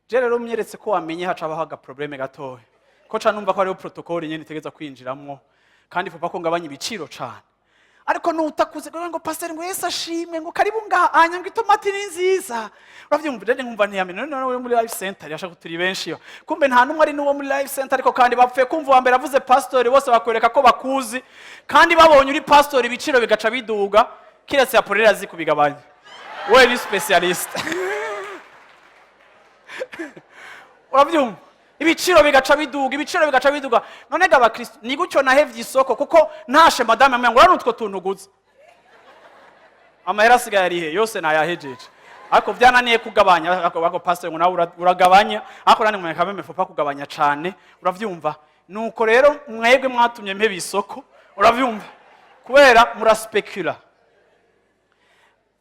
Je rero umyeretse ko wamenye, haca habaho agaproblème gatoya, ko ca numva ko hariho protocole nyene itegeza kwinjiramwo, kandi faut pas ko ngabanya ibiciro cane. Ariko nutakuze ngo "Pasteur," ngo "Yesu ashimwe," ngo "Karibu ngaha anya," ngo "Itomati ni nziza." Uravyumva? Rero nkumva ntiyamenye. None uri muri Life Center, yashaka turi benshi yo, kumbe nta numwe ari n'uwo muri Life Center. Ariko kandi bapfuye kumva uwa mbere avuze pastor, bose bakwereka ko bakuzi, kandi babonye uri pastor, ibiciro bigaca biduga, kiretse Apolinaire azi kubigabanya, we ni spécialiste. Urabyumva? Ibiciro bigaca biduga, ibiciro bigaca biduga. None ga abakristo, ni gutyo nahevye isoko, kuko ntashe madame amwe ngo "Urabona utwo tuntu uguze, amahera asigaye arihe?" Yose nayahejeje, ariko byananiye kugabanya. Ariko pastor ngo "Nawe uragabanya." Ariko nani mwe kameme, faut pas kugabanya cane. Uravyumva? Nuko rero mwebwe mwatumye mpeba isoko. Uravyumva? Kubera muraspekula.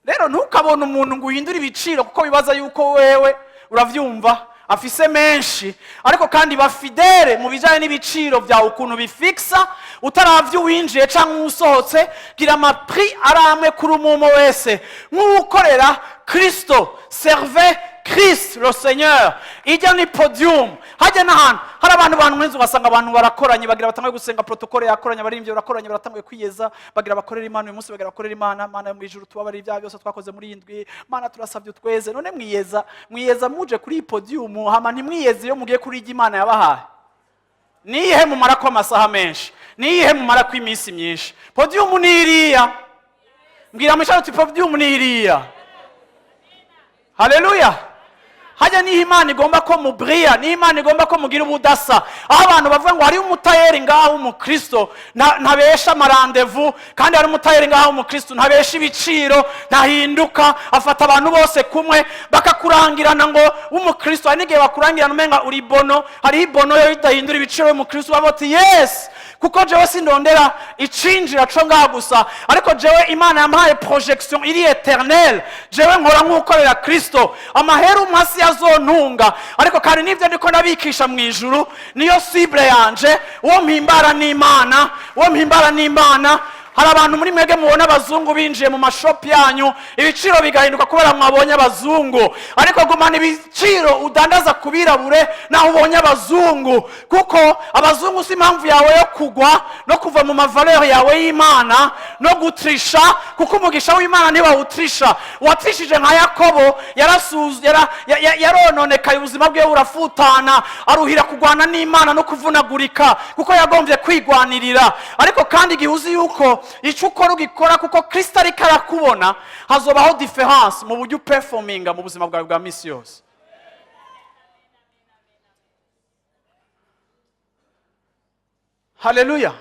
Rero ntukabone umuntu ngo uhindure ibiciro kuko bibaza yuko wewe, uravyumva, afise menshi. Ariko kandi ba fidèle mu bijanye n'ibiciro byawe, ukuntu bifixa, utaravye uwinjiye canke usohotse. Gira amaprix ari amwe kuri umumo wese, nk'ukorera Kristo. Servez Christ le Seigneur. Ijya ni podium, hajya n'ahantu hari abantu mwenzi, ugasanga abantu barakoranye, bagira batanguye gusenga, protocole yakoranye, abaririmbyi barakoranye, baratanguye kwiyeza, bagira bakorera Imana uyu munsi, bagira bakorera Imana. "Mana yo mu ijuru, tubabarira ibyaha byose twakoze muri iyi ndwi. Mana, turasabye utweze." None mwiyeza, mwiyeza muje kuri iyi podium, hama ntimwiyeze iyo mugiye kuri ijya Imana yabahaye? Niyihe mumara ko amasaha menshi? Niyihe mumara ko iminsi myinshi? Podium ni iriya. Mbwira mwishara uti "Podium ni iriya." Haleluya! Hajya niho Imana igomba ko muburiya, niho Imana igomba ko mugira ubudasa, aho abantu bavuga ngo hariho umutayeri ngaho w'umukristo, ntabesha amarendez-vous, kandi hari umutayeri ngaho w'umukristo, ntabesha ibiciro, ntahinduka, afata abantu bose kumwe. Bakakurangirana ngo w'umukristo. Hari n'igihe bakurangirana umenga uri bono. Hariho ibono yo idahindura ibiciro y'umukristo. Bavuga bati "Yes," kuko jewe sindondera icinjira co ngaha gusa, ariko jewe Imana yampaye projection iri éternelle. Jewe nkora nk'ukorera Kristo. Amahera umwasi yazontunga, ariko kandi n'ibyo ndiko ndabikisha mu ijuru, niyo cible yanje. Uwo mpimbara n'Imana, uwo mpimbara n'Imana. Hari abantu muri mwebwe mubona abazungu binjiye mu mashopu yanyu, ibiciro bigahinduka kubera mwabonye abazungu. Ariko gumana ibiciro udandaza ku birabure naho ubonye abazungu, kuko abazungu si impamvu yawe yo kugwa no kuva mu mavaleurs yawe y'Imana no gutrisha, kuko umugisha w'Imana ntiwawutrisha. Uwatrishije nka Yakobo yarononekaye, ubuzima bwe burafutana, aruhira kurwana n'Imana no kuvunagurika kuko yagombye kwigwanirira. Ariko kandi igihe uzi yuko icyo ukora ugikora kuko Kristo ariko arakubona, hazobaho différence mu buryo uperforminga mu buzima bwawe bwa misi yose. Haleluya!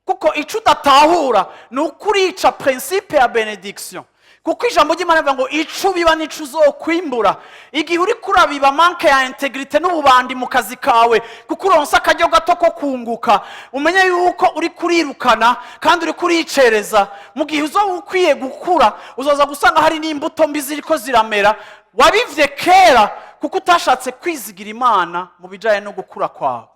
Kuko icyo udatahura ni ukurica principe ya bénédiction, kuko ijambo ry'Imana rivuga ngo ico ubiba nico uzokwimbura. Igihe uri kurabiba manque ya intégrité n'ububandi mu kazi kawe, kuko uronse akaryo gato ko kunguka, umenye yuko uri kurirukana kandi uri kuricereza. Mu gihe uzoba ukwiye gukura, uzoza gusanga hari n'imbuto mbi ziriko ziramera wabivye kera, kuko utashatse kwizigira Imana mu bijanye no gukura kwawe.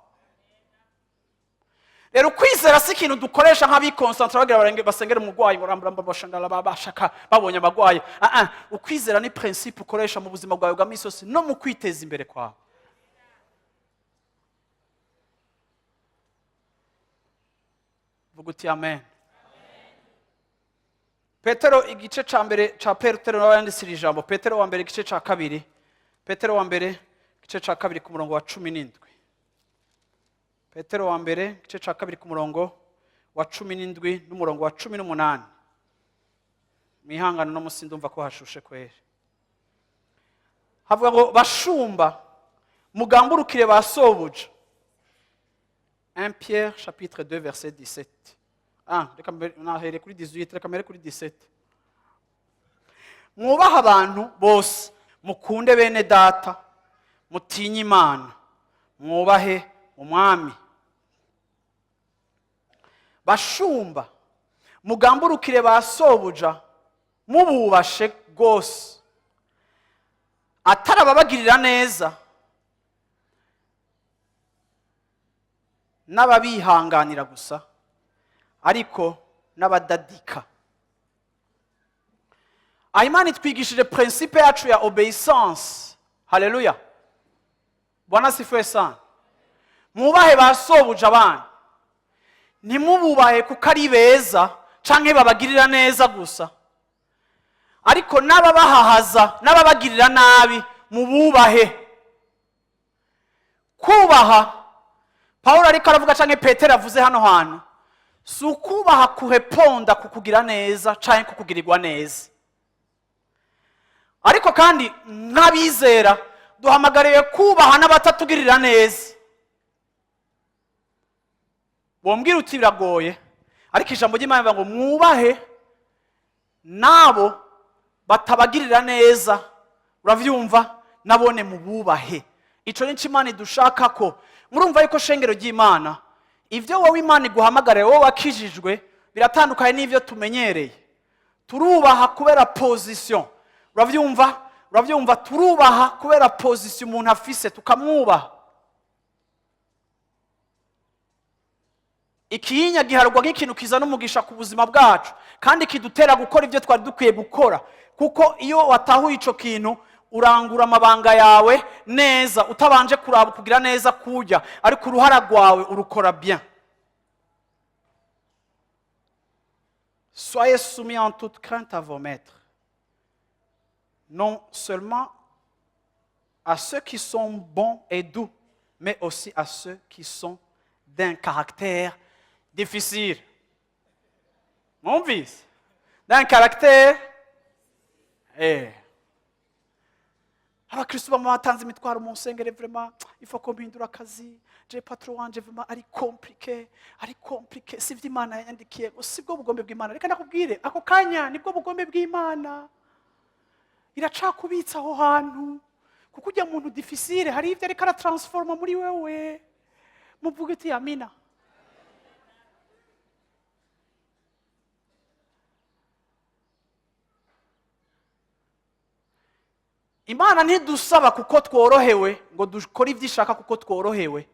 Rero kwizera si ikintu dukoresha nk'abikonsantra bagira basengere umurwayi ngo rambura bashandara bashaka babonye abagwayi. Ah ah, ukwizera ni principe ukoresha mu buzima bwawe bwa misi yose no mu kwiteza imbere kwawe. Vuga uti "Amen." Petero, igice ca mbere ca Petero nawe yanditse iri jambo. Petero wa mbere, igice ca kabiri. Petero wa mbere, igice ca kabiri, ku murongo wa 17. Petero wa mbere, igice ca kabiri, ku murongo wa 17 n'umurongo wa 18. Mwihangano, no musi ndumva ko hashushe kweri. Havuga ngo "Bashumba, mugamburukire ba sobuja." 1 Pierre chapitre 2 verset 17. Ah, reka nahere kuri 18, reka mbere kuri 17. Mwubahe abantu bose, mukunde bene Data, mutinye Imana, mwubahe umwami. Bashumba, mugamburukire ba sobuja mububashe rwose, atari ababagirira neza n'ababihanganira gusa, ariko n'abadadika. Aha Imana itwigishije principe yacu ya obéissance. Haleluya, Bwana asifiwe sana. Mwubahe ba sobuja banyu, ntimububahe kuko ari beza canke babagirira neza gusa, ariko n'ababahahaza n'ababagirira nabi mububahe. Kubaha Pawulo ariko aravuga canke Petero avuze hano hantu, si ukubaha kureponda kukugira neza canke kukugirirwa neza. Ariko kandi nk'abizera duhamagariwe kubaha n'abatatugirira neza. Wombwira uti biragoye, ariko ijambo ry'Imana rivuga ngo mwubahe n'abo batabagirira neza. Uravyumva? Nabone mububahe. Ico nico Imana idushaka ko. Murumva yuko, shengero ry'Imana, ivyo wowe Imana iguhamagariye, wowe wakijijwe, biratandukanye n'ivyo tumenyereye. Turubaha kubera position. Uravyumva? Uravyumva? Turubaha kubera position umuntu afise, tukamwubaha. Ikiyinya giharwa nk'ikintu kizana umugisha ku buzima bwacu kandi kidutera gukora ibyo twari dukwiye gukora, kuko iyo watahuye ico kintu urangura amabanga yawe neza, utabanje kuraba kugira neza kurya, ariko uruhara rwawe urukora bien. Soyez soumis en toute crainte à vos maîtres, non seulement à ceux qui sont bons et doux, mais aussi à ceux qui sont d'un caractère difficile. Mwumvise? D'un caractère. Abakristo bamwe batanze imitwaro mu nsengero: vraiment, il faut ko mpindura akazi, je patron wanje vraiment ari compliqué, ari compliqué, si ivyo Imana yanyandikiye, ngo si bwo bugombe bw'Imana. Reka ndakubwire, ako kanya nibwo bugombe bw'Imana iracakubitsa aho hantu, kuko ujya muntu difficile hari ibyo ariko aratransforma muri wewe. Muvuge uti amina. Imana ntidusaba kuko tworohewe ngo dukore ibyo ishaka kuko tworohewe,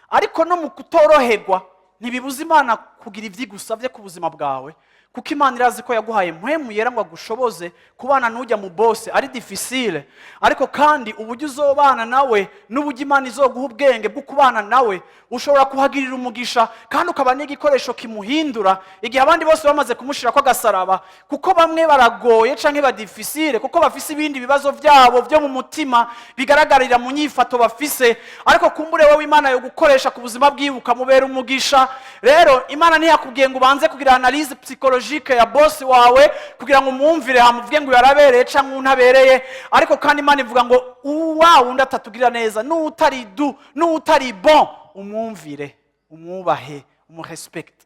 ariko no mu kutoroherwa ntibibuza Imana kugira ibyo igusabye ku buzima bwawe, kuko Imana irazi ko yaguhaye Mpwemu Yera ngo agushoboze kubana n'ujya mu boss ari difficile. Ariko kandi uburyo uzobana nawe n'uburyo Imana izoguha ubwenge bwo kubana nawe, ushobora kuhagirira umugisha kandi ukaba n'igikoresho kimuhindura igihe abandi bose bamaze kumushira ko agasaraba. Kuko bamwe baragoye canke ba difficile kuko bafise ibindi bibazo byabo byo mu mutima bigaragarira mu nyifato bafise, ariko kumbure wowe Imana yo gukoresha ku buzima bwiwe ukamubera umugisha. Rero Imana ntiyakubwiye ngo ubanze kugira analyse psychologique ya boss wawe kugira ngo umwumvire, hamuvuge ngo yarabereye canke untabereye. Ariko kandi Imana ivuga ngo uwa wundi atatugirira neza n'utari doux n'utari bon, umwumvire, umwubahe, umurespecte.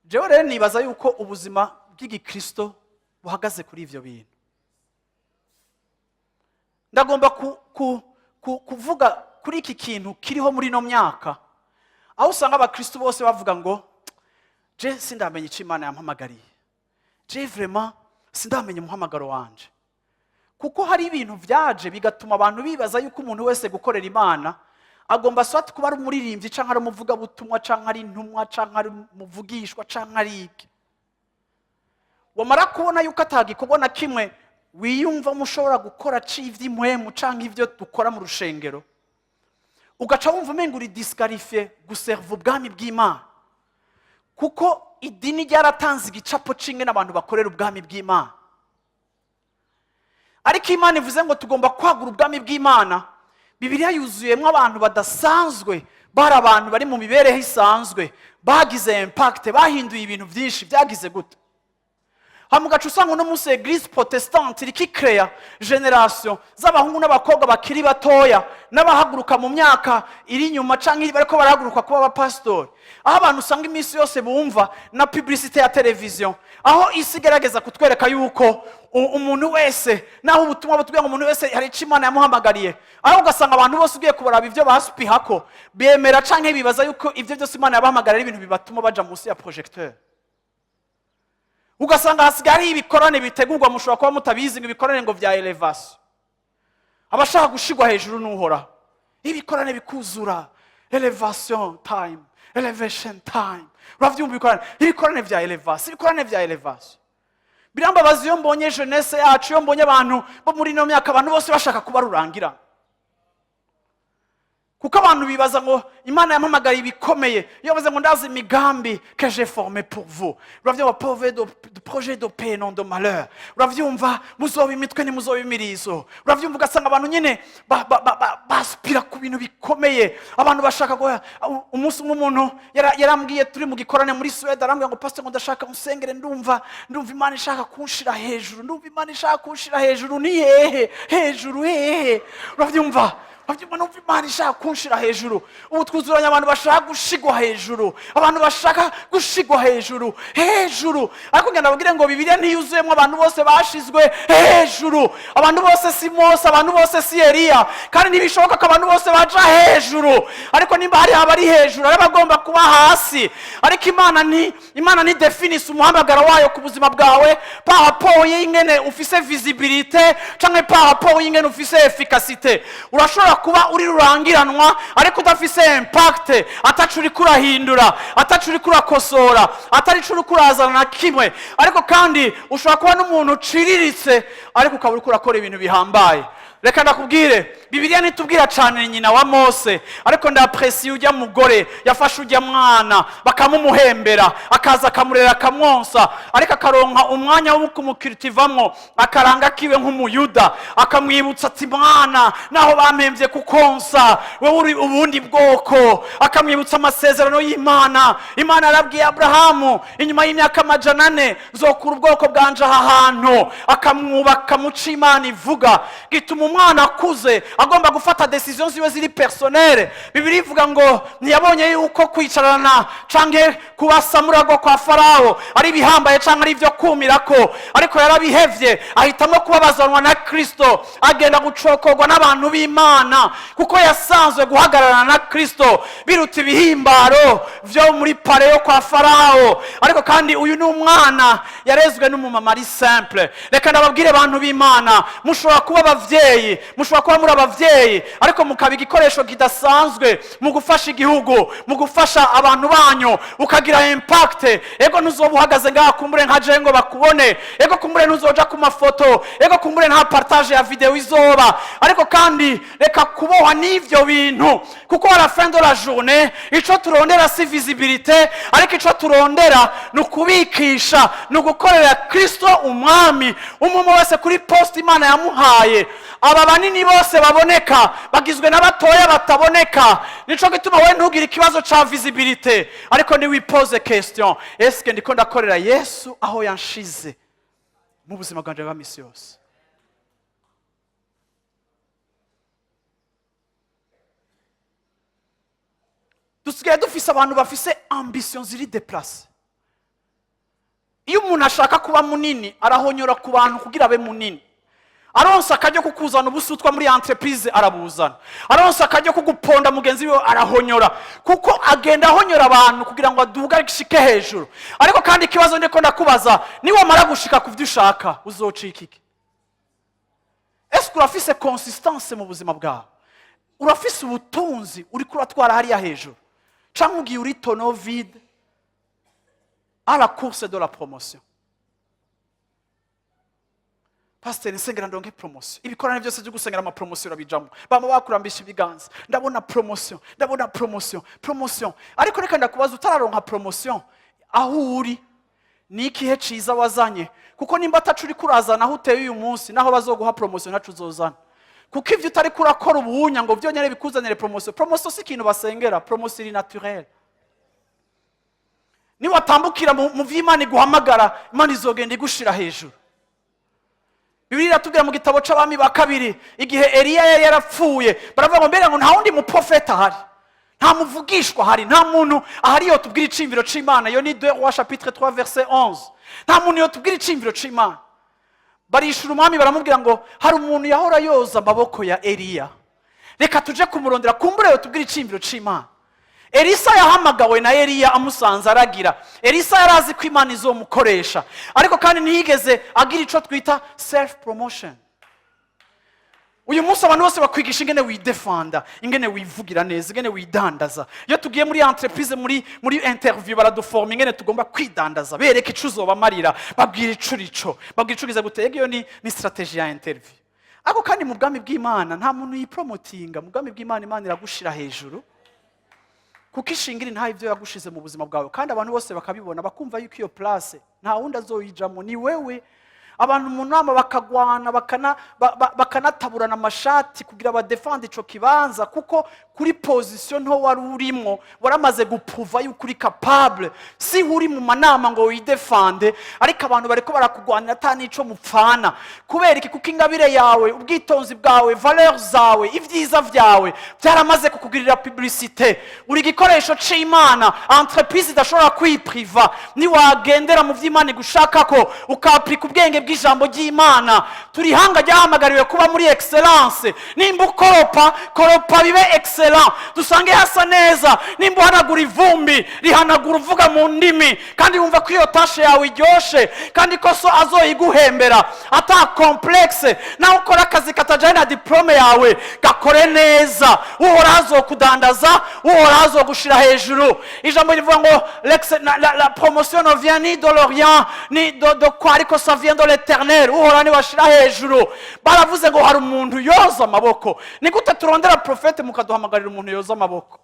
Jewe rero nibaza yuko ubuzima bw'igikristo buhagaze kuri ivyo bintu. Ndagomba kuvuga kuri iki kintu kiriho muri ino myaka, aho usanga abakristo bose bavuga ngo je sindamenya icyo Imana yampamagariye, je vraiment sindamenya umuhamagaro wanje, kuko hari ibintu byaje bigatuma abantu bibaza yuko umuntu wese gukorera Imana agomba soit kuba ari umuririmbyi, canke ari umuvugabutumwa, canke ari intumwa, canke ari umuvugishwa, canke ari iki. Wamara kubona yuko atagikorwa na kimwe wiyumvamo ushobora gukora c'ivy'impwemu canke ivyo dukora mu rushengero, ugaca wumva umenga uri disqualifié guserva ubwami bw'Imana, kuko idini ryaratanze igicapo c'ingene abantu bakorera ubwami bw'Imana. Ariko Imana ivuze ngo tugomba kwagura ubwami bw'Imana. Bibiliya yuzuyemo abantu badasanzwe, bari abantu bari mu mibereho isanzwe, bagize impact, bahinduye ibintu byinshi. Byagize gute? Hama ugaca usanga uno munsi Église protestante iriko ikereya génération z'abahungu n'abakobwa bakiri batoya n'abahaguruka mu myaka iri inyuma canke bariko barahaguruka kuba abapasitori, aho abantu usanga iminsi yose bumva na publicité ya televiziyo, aho isi igerageza kutwereka yuko umuntu wese, naho ubutumwa butubwira ngo umuntu wese hari icyo Imana yamuhamagariye, aho ugasanga abantu bose ugiye kubaraba ibyo basupihako, bemera canke bibaza yuko ibyo byose Imana yabahamagariye ari ibintu bibatuma baja munsi ya projecteur. Ugasanga hasigaye hariho ibikorane bitegurwa, mushobora kuba mutabizi, ngo ibikorane ngo vya élévation, abashaka gushigwa hejuru n'Uhoraho, ibikorane bikuzura, elevation time, elevation time. Uravyumva, ibikorane vya élévation, ibikorane vya élévation. Birambabaza iyo mbonye jeunesse yacu, iyo mbonye abantu bo muri ino myaka, abantu bose bashaka kuba rurangira, kuko abantu bibaza ngo Imana yampamagariye ibikomeye. Iyo bavuze ngo ndazi imigambi que j'ai formé pour vous, uravyumva, projet de, projet de paix, non de malheur, uravyumva, muzoba imitwe ntimuzoba imirizo. Uravyumva, ugasanga abantu nyine baspira ku bintu bikomeye. Abantu bashaka umunsi umwe umuntu yarambwiye turi mu gikorane muri Suwede, arambwira ngo: "Pastor," ngo, "ndashaka musengere, ndumva Imana ishaka kunshira hejuru, ndumva Imana ishaka kunshira hejuru." Ni hehe hejuru? Hehe? Uravyumva, numva Imana ishaka kunshira hejuru. Ubu twuzuranye abantu bashaka gushigwa hejuru, abantu bashaka gushigwa hejuru hejuru. Ariko ngenda babwire ngo Bibiliya ntiyuzuyemo abantu bose bashizwe hejuru. Abantu bose si Mose, abantu bose si Eliya, kandi ntibishoboka ko abantu bose baja hejuru. Ariko nimba hari abari hejuru, hari abagomba kuba hasi. Ariko Imana ni definise umuhamagaro wayo ku buzima bwawe par rapport y'ingene ufise visibilité canke par rapport y'ingene ufise efficacité. Urashobora kuba uri rurangiranwa ariko udafise impact, ataco uriko urahindura, ataco uriko urakosora, atari ico uriko urazana na kimwe. Ariko kandi ushobora kuba n'umuntu uciriritse ariko ukaba uriko urakora ibintu bihambaye. Reka ndakubwire, Bibiliya ntitubwira cyane nyina wa Mose, ariko ndapresiye ujya mugore yafashe ujya mwana bakamumuhembera, akaza akamurera, akamwonsa, ariko akaronka umwanya wo kumukiritivamwo akaranga kiwe nk'Umuyuda, akamwibutsa ati: "Mwana, naho bampembye kukonsa, wowe uri ubundi bwoko." Akamwibutsa amasezerano y'Imana. Imana yarabwiye Aburahamu: "Inyuma y'imyaka 400 nzokura ubwoko bwanje aha hantu." Akamwubaka muco Imana ivuga, gituma umwana akuze agomba gufata décision ziwe ziri personnelles. Bibiliya ivuga ngo ntiyabonye yuko kwicarana canke kuba samuragwa kwa Farawo ari ibihambaye canke ari ibyo kumirako, ariko yarabihevye, ahitamo kubabazanwa na Kristo, agenda gucokorwa n'abantu b'Imana, kuko yasanzwe guhagararana na Kristo biruta ibihimbaro vyo muri palais yo kwa Farawo. Ariko kandi uyu ni umwana yarezwe n'umumama ari simple. Reka ndababwire, abantu b'Imana, mushobora kuba abavyeyi, mushobora kuba muri abavyeyi, ariko mukaba igikoresho kidasanzwe mu gufasha igihugu, mu gufasha abantu banyu, ukagira impact. Ego, ntuzoba uhagaze ngaha kumbure nka jewe ngo bakubone, ego kumbure ntuzoja ku mafoto, ego kumbure nta partage ya vidéo izoba, ariko kandi reka kubohwa n'ivyo bintu, kuko à la fin de la journée ico turondera si visibilité, ariko ico turondera ni ukubikisha, ni ugukorera Kristo Umwami, umwe wese kuri poste Imana yamuhaye. Aba banini bose baboneka bagizwe n'abatoya bataboneka. Nico gituma we ntugire ikibazo ca visibilité, ariko niwipoze question: eske ndiko ndakorera Yesu aho yanshize mu buzima bwanje bwa misi yose? Dusigaye dufise abantu bafise ambition ziri déplacées. Iyo umuntu ashaka kuba munini, arahonyora ku bantu kugira abe munini. Aronsa akaryo ko kuzana ubusutwa muri entreprise, arabuzana. Aronsa akaryo ko guponda mugenzi we, arahonyora, kuko agenda ahonyora abantu kugira ngo aduge, ashike hejuru. Ariko kandi ikibazo ndiko ndakubaza: niwamara gushika ku byo ushaka, uzocika iki? Ese urafise consistance mu buzima bwawe? Urafise ubutunzi uriko uratwara hariya hejuru, cyangwa ugiye uri tonneau vide à la course de la promotion? "Pasiteri, nsengera ndonke promotion." Ibikorane byose byo gusengera ama promotion urabijamo, bama bakurambisha ibiganza: "Ndabona promotion, ndabona promotion, promotion." Ariko reka ndakubaza: utararonka promotion, aho uri ni ikihe ciza wazanye? Kuko nimba atacu uriko urazana aho uteye uyu munsi, naho bazoguha promotion ntaco uzozana, kuko ivyo utari kurakora ubuhunya ngo vyonyene bikuzanire promotion. Promotion si ikintu basengera, promotion iri naturelle. Niwatambukira mu vy'Imana iguhamagara, Imana izogenda igushira hejuru. Bibiliya iratubwira mu gitabo c'Abami ba Kabiri, igihe Eliya yari yarapfuye, baravuga ngo mbega ngo nta wundi muprofeta ahari, nta muvugishwa ahari, nta muntu ahari yotubwira iciyumviro c'Imana? Iyo ni 2 Rois chapitre 3 verset 11. Nta muntu yotubwira iciyumviro c'Imana? Barishura umwami, baramubwira ngo hari umuntu yahora yoza amaboko ya Eliya, reka tuje kumurondera, kumbure yotubwira iciyumviro c'Imana. Elisa yahamagawe na Eliya amusanze aragira. Elisa yari azi ko Imana izomukoresha, ariko kandi ntiyigeze agira ico twita self promotion. Uyu munsi abantu bose bakwigisha ingene widefanda, ingene wivugira neza, ingene widandaza. Iyo tugiye muri entreprise, muri interview, baraduforma ingene tugomba kwidandaza, bereka ico uzobamarira, babwira ico urico, babwira ico ugize gute. Iyo ni stratégie ya interview. Ariko kandi mu bwami bw'Imana nta muntu yipromotinga. Mu bwami bw'Imana, Imana iragushira hejuru kuko ishingira nta ibyo yagushize mu buzima bwawe, kandi abantu bose bakabibona, bakumva yuko iyo place nta wundi azoyijamo, ni wewe. Abantu mu nama bakagwana, bakanataburana amashati kugira badefande ico kibanza, kuko kuri position nto wari urimo waramaze guprouva yuko uri capable. Si uri mu manama ngo widefande, ariko abantu bariko barakugwanira ata n'ico mupfana. Kubera iki? Kuko ingabire yawe, ubwitonzi bwawe, valeur zawe, ibyiza byawe byaramaze kukugirira publicité. Uri igikoresho c'Imana entreprise idashobora kwipriva. Niwagendera mu vy'Imana igushaka ko ukapurika ubwenge bw'ijambo ry'Imana, turi ihanga ryahamagariwe kuba muri excellence. Nimba ukoropa, koropa bibe excellent, dusange hasa neza. Nimba uhanagura ivumbi, rihanagura uvuga mu ndimi, kandi wumva ko iyo tâche yawe iryoshe, kandi ko so azoyiguhembera ata complexe. Nawe ukora akazi katajyanye na diplôme yawe, gakore neza. Uhoraho azokudandaza, Uhoraho azogushira hejuru. Ijambo rivuga ngo la promotion ne vient ni de l'Orient ni de quoi, ariko ça vient de l'Éternel. Uhoraho niwe ashira hejuru. Baravuze ngo hari umuntu yoza amaboko, ni gute turondera prophète mukaduhamagarira umuntu yoza amaboko?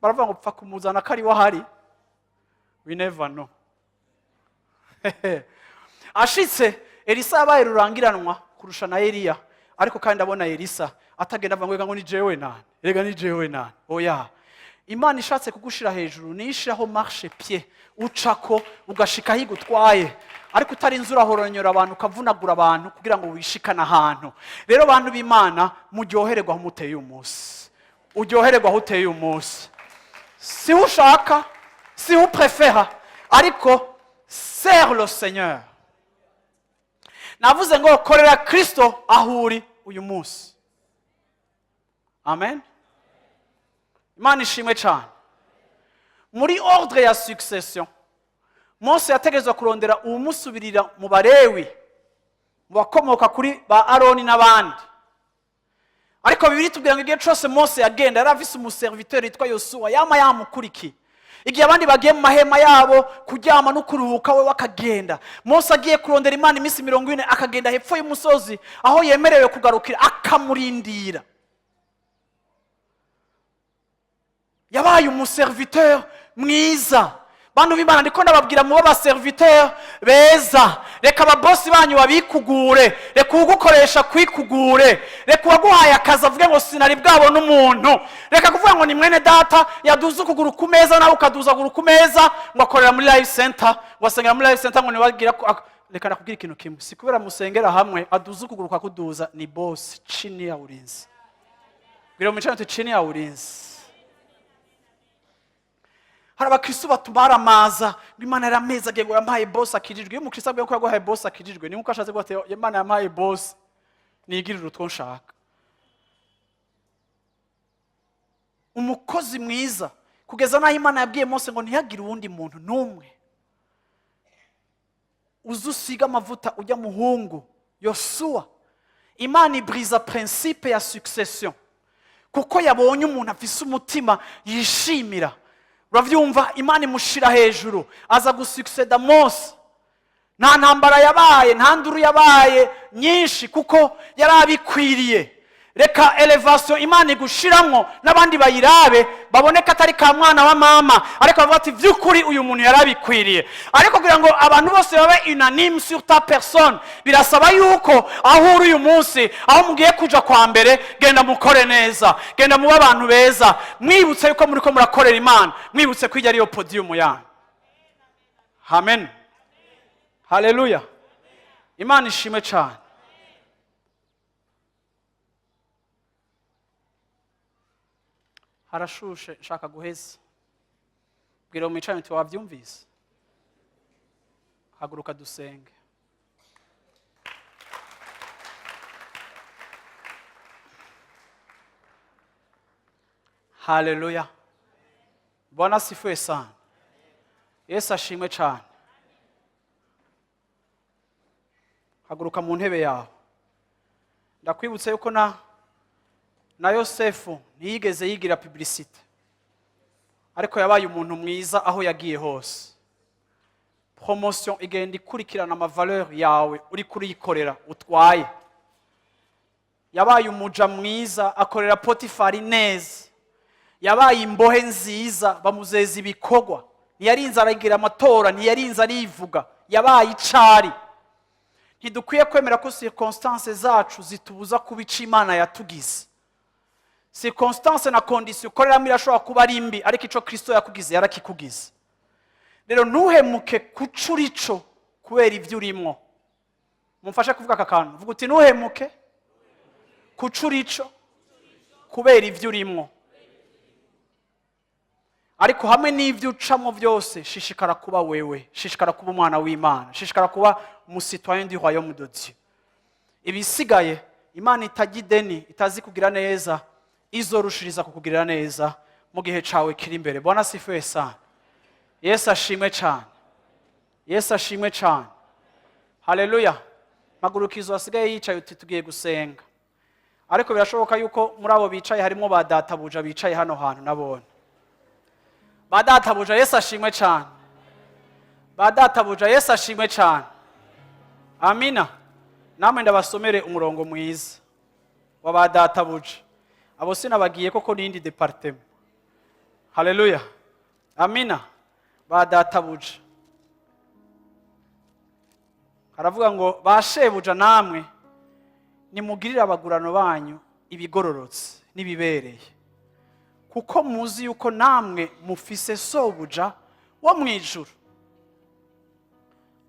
Baravuga ngo pfa kumuzana ko ariwe ahari, we never know. Ashitse, Elisa yabaye rurangiranwa kurusha na Eliya. Ariko kandi abona Elisa atagenda avuga ngo rega ngo ni jewe nani, rega ni jewe nani. Oya, Imana ishatse kugushira hejuru niyishiraho marchepied, ucako ugashika aho igutwaye, ariko utarinze urahoronyora abantu, ukavunagura abantu kugira ngo wishikane ahantu. Rero bantu b'Imana, muryohererwe aho muteye uyu munsi, uryohererwe aho uteye uyu munsi. Siho ushaka, siho uprefera, ariko sers le Seigneur. Navuze ngo korera Kristo aho uri uyu munsi. Amen, Imana ishimwe cyane. Muri ordre ya succession, Mose yategerezwa kurondera uwumusubirira mu Barewi, mu bakomoka kuri ba Aroni n'abandi. Ariko Bibiliya itubwira ngo igihe cyose Mose yagenda, yari afise umuserviteur yitwa Yosuwa yama yamukurikiye. Igihe abandi bagiye mu mahema yabo kuryama no kuruhuka, we akagenda. Mose agiye kurondera Imana iminsi 40, akagenda hepfo y'umusozi aho yemerewe kugarukira, akamurindira. Yabaye umuserviteur mwiza. Bantu b'Imana, ndiko ndababwira mube abaserviteur beza. Reka ababosi banyu babikugure, reka uwugukoresha kwikugure, reka uwaguhaye akazi avuge ngo sinari bwabone umuntu. Reka kuvuga ngo ni mwene data yaduze ukuguru ku meza, nawe ukaduza ukuguru ku meza, ngo akorera muri Life Center, ngo asengera muri Life Center, ngo nibagira ko reka nakubwira ikintu kimwe: si kubera musengera hamwe aduze ukuguru kakuduza, ni boss chini ya ulinzi. Bwira mu uti chini ya ulinzi. Hari abakristo batumara amaza ngo Imana yarampezagiye, ngo yampaye boss akijijwe. Iyo umukristo avuga ko yaguhaye boss akijijwe, ni nkuko ashatse kuvuga ati Imana yampaye boss nigirira utwo nshaka. Umukozi mwiza, kugeza n'aho Imana yabwiye Mose ngo ntihagire uwundi muntu n'umwe uza usiga amavuta ujya muhungu Yosuwa. Imana iburiza principe ya succession kuko yabonye umuntu afise umutima yishimira. Urabyumva? Imana imushira hejuru, aza gusucceda Mose. Nta ntambara yabaye, nta nduru yabaye nyinshi, kuko yari abikwiriye. Reka élévation Imana igushiramwo n'abandi bayirabe, babone ko atari ka mwana wa mama, ariko bavuga ati by'ukuri uyu muntu yari abikwiriye. Ariko kugira ngo abantu bose babe unanime sur ta personne, birasaba yuko aho uri uyu munsi, aho mugiye kuja kwa mbere, genda mukore neza, genda mube abantu beza, mwibutse yuko muriko murakorera Imana, mwibutse ko ijya ariyo podium yanyu. Amen, haleluya, Imana ishimwe cyane. Harashushe, nshaka guheza. Bwira mwicaye uti: "Wabyumvise, haguruka dusenge." Haleluya, Bwana asifiwe sana. Yesu ashimwe cyane. Haguruka mu ntebe yawe. Ndakwibutsa yuko na Yosefu ntiyigeze yigira publicité, ariko yabaye umuntu mwiza aho yagiye hose. Promotion igenda ikurikirana ama valeur yawe uri kuriyikorera utwaye. Yabaye umuja mwiza, akorera Potifari neza. Yabaye imbohe nziza, bamuzeza ibikorwa. Ntiyarinze aragira amatora, ntiyarinze arivuga, yabaye icari. Ntidukwiye kwemera ko circonstance zacu zitubuza kuba ico Imana yatugize. Circonstance na condition ukoreramo irashobora kuba ari mbi, ariko ico Kristo yakugize yarakikugize. Rero ntuhemuke kuco urico kubera ibyo urimwo. Mumfashe kuvuga aka kantu. Vuga uti: "Ntuhemuke kuco urico kubera ibyo urimwo." Ariko hamwe n'ibyo ucamo byose, shishikara kuba wewe, shishikara kuba umwana w'Imana, shishikara kuba umu citoyen du royaume de Dieu. Ibisigaye, Imana itajya ideni, itazi kugira neza, izorushiriza kukugirira neza mu gihe cawe kiri imbere. Bwana asifiwe sana. Yesu ashimwe cyane, Yesu ashimwe cyane. Haleluya. Mpagurukizo asigaye yicaye uti: "Tugiye gusenga." Ariko birashoboka yuko muri abo bicaye harimo ba databuja bicaye hano hantu. Nabone ba databuja. Yesu ashimwe cyane. Ba databuja, Yesu ashimwe cyane. Amina. Namwe ndabasomere umurongo mwiza wa ba databuja. Abo sinabagiye koko n'indi département. Haleluya, amina. Ba databuja, haravuga ngo: "Ba shebuja namwe, nimugirire abagurano banyu ibigororotse n'ibibereye, kuko muzi yuko namwe mufise sobuja wo mu ijuru."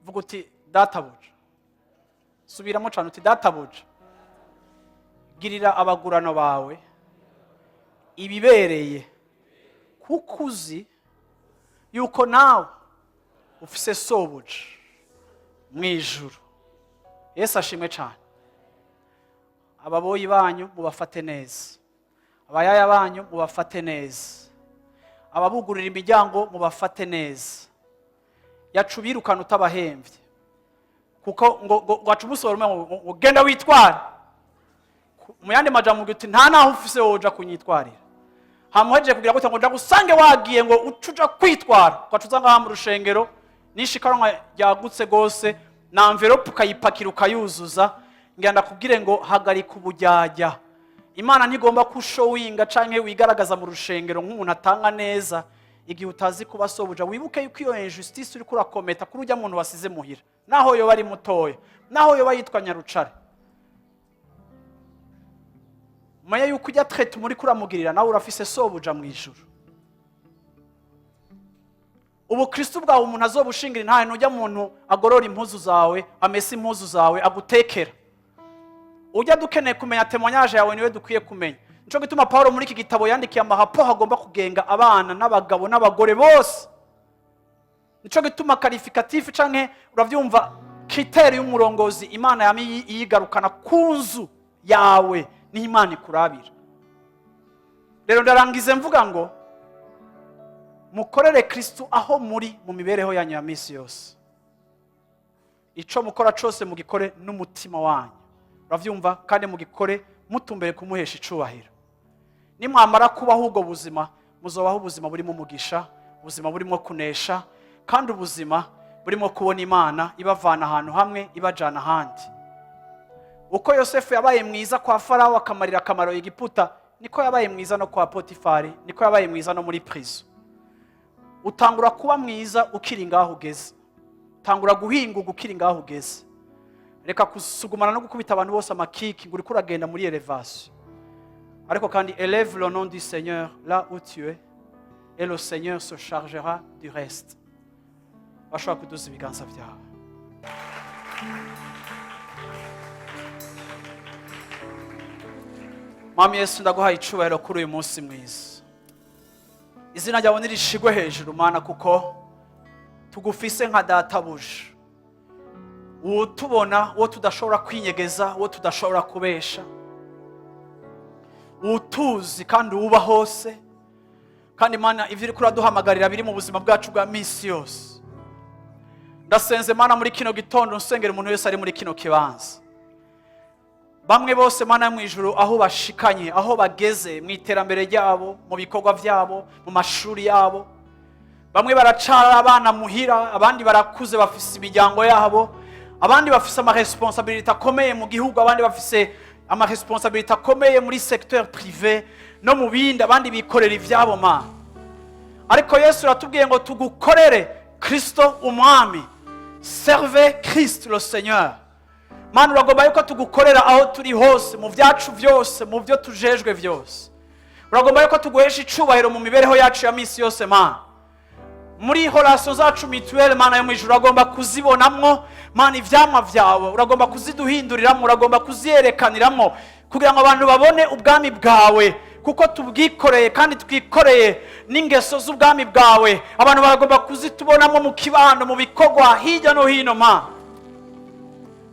Vuga uti: "Databuja." Subiramo cyane uti: "Databuja, girira abagurano bawe ibibereye, kuko uzi yuko nawe ufise sobuja mu ijuru." Yesu ashimwe cyane. Ababoyi banyu mubafate neza, abayaya banyu mubafate neza, ababugurira imiryango mubafate neza. Yaca ubirukana utabahemvye, kuko ngo aca umusohora umwe ngo genda witware. Mu yandi majambo uti: "Nta naho ufise woja kunyitwarira." Hamuhejeje kugira gutya ngo ndagusange wagiye, ngo uce uja kwitwara, ugaca uza ngaha mu rushengero n'ishikanwa ryagutse gose na enveloppe, ukayipakira ukayuzuza. Ngira ndakubwire ngo hagarika ubujyajya. Imana ntigomba kushowinga canke wigaragaza mu rushengero nk'umuntu atanga neza igihe utazi kuba sobuja. Wibuke yuko iyo injustice uriko urakometa kuri ujya muntu wasize muhira, naho yoba ari mutoya, naho yoba yitwa Nyarucare, umenye yuko ujya traite muri kuramugirira, nawe urafise sobuja mu ijuru. Ubukristo bwawe umuntu azobushingira intahe nujya muntu agorora impuzu zawe, amesa impuzu zawe, agutekera. Ujya dukeneye kumenya témoignage yawe, niwe dukwiye kumenya. Nico gituma Paulo muri iki gitabo yandikiye amahapo hagomba kugenga abana n'abagabo n'abagore bose. Nico gituma qualificatif canke, uravyumva, critère y'umurongozi, Imana yama iyigarukana ku nzu yawe, niho Imana ikurabira. Rero ndarangize mvuga ngo mukorere Kristu aho muri mu mibereho yanyu ya minsi yose. Ico mukora cose mugikore n'umutima wanyu, uravyumva, kandi mugikore mutumbere kumuhesha icubahiro. Nimwamara kubaho ubwo buzima, muzobaho ubuzima burimo umugisha, ubuzima burimo kunesha, kandi ubuzima burimo kubona Imana ibavana ahantu hamwe ibajana ahandi. Uko Yosefu yabaye mwiza kwa Farawo, akamarira akamaro Egiputa, niko yabaye mwiza no kwa Potifari, niko yabaye mwiza no muri prison. Utangura kuba mwiza ukiri ngaho ugeze, utangura guhinguka ukiri ngaho ugeze. Reka gusugumana no gukubita abantu bose amakiki ngo uriko uragenda muri élévation. Ariko kandi élève le nom du Seigneur là où tu es et le Seigneur se chargera du reste. Bashumba, Bashobora kuduza ibiganza byawe. Mwami Yesu, ndaguhaye icubahiro kuri uyu munsi mwiza. Izina ryawe nirishigwe hejuru, Mana, kuko tugufise nka databuja utubona, uwo tudashobora kwinyegeza, uwo tudashobora kubesha, utuzi kandi uba hose. Kandi Mana, ivyo uriko uraduhamagarira biri mu buzima bwacu bwa misi yose. Ndasenze, Mana, muri kino gitondo, nsengera umuntu wese ari muri kino kibanza, bamwe bose, Mana yo mu ijuru, aho bashikanye, aho bageze mu iterambere ryabo, mu bikorwa byabo, mu mashuri yabo. Bamwe baracara abana muhira, abandi barakuze, bafise imiryango yabo, abandi bafise amaresponsabilités akomeye mu gihugu, abandi bafise amaresponsabilités akomeye muri secteur privé no mu bindi, abandi bikorera ivyabo, Mana. Ariko Yesu uratubwiye ngo tugukorere, Kristo Umwami. Servez Christ le Seigneur. Mana, uragomba yuko tugukorera aho turi hose, mu byacu byose, mu byo tujejwe byose. Uragomba yuko tuguhesha icubahiro mu mibereho yacu ya misi yose, Mana, muri relations zacu mutuelles. Mana yo mu ijuru, uragomba kuzibonamwo, Mana, ivyamwa vyawe. Uragomba kuziduhinduriramwo, uragomba kuziyerekaniramwo kugira ngo abantu babone ubwami bwawe, kuko tubwikoreye kandi twikoreye n'ingeso z'ubwami bwawe. Abantu baragomba kuzitubonamo mu kibano, mu bikorwa hirya no hino, Mana.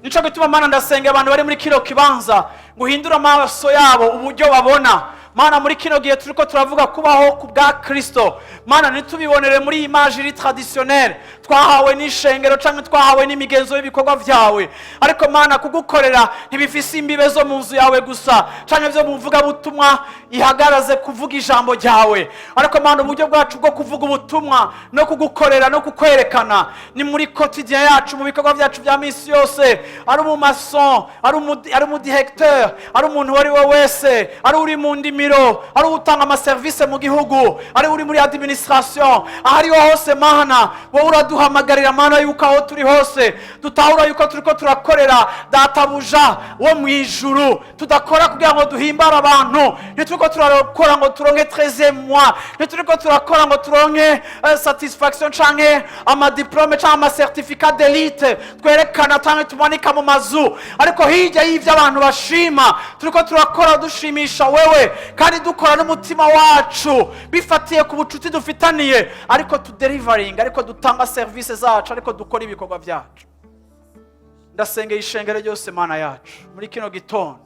Nico gituma, Mana, ndasenga abantu bari muri kino kibanza ngo uhindure amaso yabo, uburyo babona. Mana, muri kino gihe turiko turavuga kubaho ku bwa Kristo, Mana, ntitubibonere muri image traditionnelle twahawe n'ishengero canke twahawe n'imigenzo y'ibikorwa vyawe. Ariko Mana, kugukorera ntibifise imbibe zo mu nzu yawe gusa canke vyo mu mvugabutumwa ihagaraze kuvuga ijambo ryawe. Ariko Mana, uburyo bwacu bwo kuvuga ubutumwa no kugukorera no kukwerekana ni muri quotidien yacu, mu bikorwa byacu bya misi yose, ari umumason, ari umudirecteur, ari umuntu uwo ari we wese, ari uri mu ndimiro, ari utanga amaserivisi mu gihugu, ari uri muri administration, aho ariho hose, Mana, wowe uraduhamagarira, Mana, yuko aho turi hose dutahura yuko turiko turakorera databuja wo mu ijuru. Tudakora kugira ngo duhimbare abantu, ntituriko turakora ngo turonke 13 mois, ntituriko turakora ngo turonke satisfaction canke amadiplômes canke amacertificats d'élite twerekana canke tumanika mu mazu. Ariko hirya y'ivyo abantu bashima, turiko turakora dushimisha wewe, kandi dukora n'umutima wacu bifatiye ku bucuti dufitaniye, ariko tudeliveringa, ariko dutanga serivisi zacu, ariko dukora ibikorwa byacu. Ndasengeye ishengero ryose, Mana yacu, muri kino gitondo,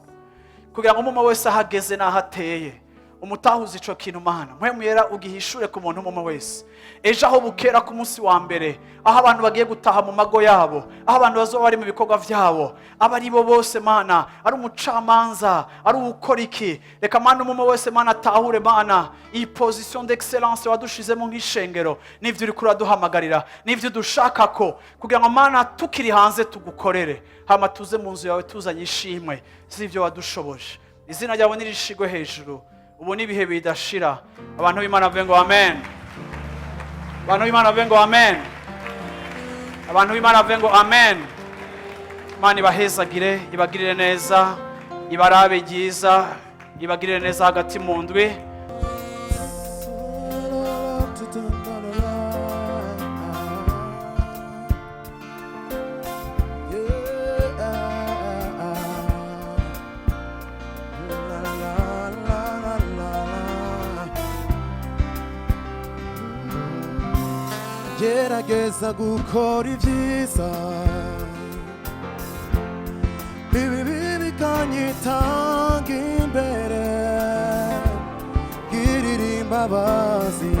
kugira ngo umwe wese aho ageze n'aho ateye umutahuza ico kintu. Mana, Mpwemu Yera, ugihishure ku muntu umwe wese. Ejo aho bukera, ku munsi wa mbere, aho abantu bagiye gutaha mu mago yabo, aho abantu bazoba bari mu bikorwa vyabo, aba ari bo bose, Mana, ari umucamanza, ari uwukora iki, reka, Mana, umwe wese, Mana, atahure, Mana, iyi position d'excellence wadushizemo nk'ishengero, n'ivyo uriko uraduhamagarira, n'ivyo udushaka ko, kugira ngo, Mana, tukiri hanze tugukorere, hama tuze mu nzu yawe tuzanye ishimwe z'ivyo wadushoboje. Izina ryawe nirishigwe hejuru ubu n'ibihe bidashira. Abantu b'Imana bavuge ngo amen. Abantu b'Imana bavuge ngo amen. Abantu b'Imana bavuge ngo amen. Imana ibahezagire, ibagirire neza, ibarabe ryiza, ibagirire neza hagati mu ndwi. Gerageza gukora ibyiza, ibibi bikanyitanga imbere. Girira imbabazi,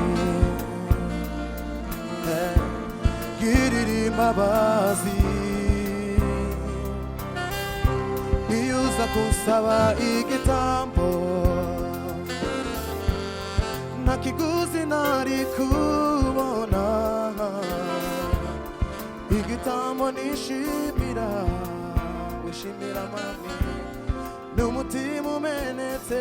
girira imbabazi. Iyo uza kunsaba igitambo, nta kiguzi nari kubona. Igitambo nishimira, wishimira, Mami, n'umutima umenetse.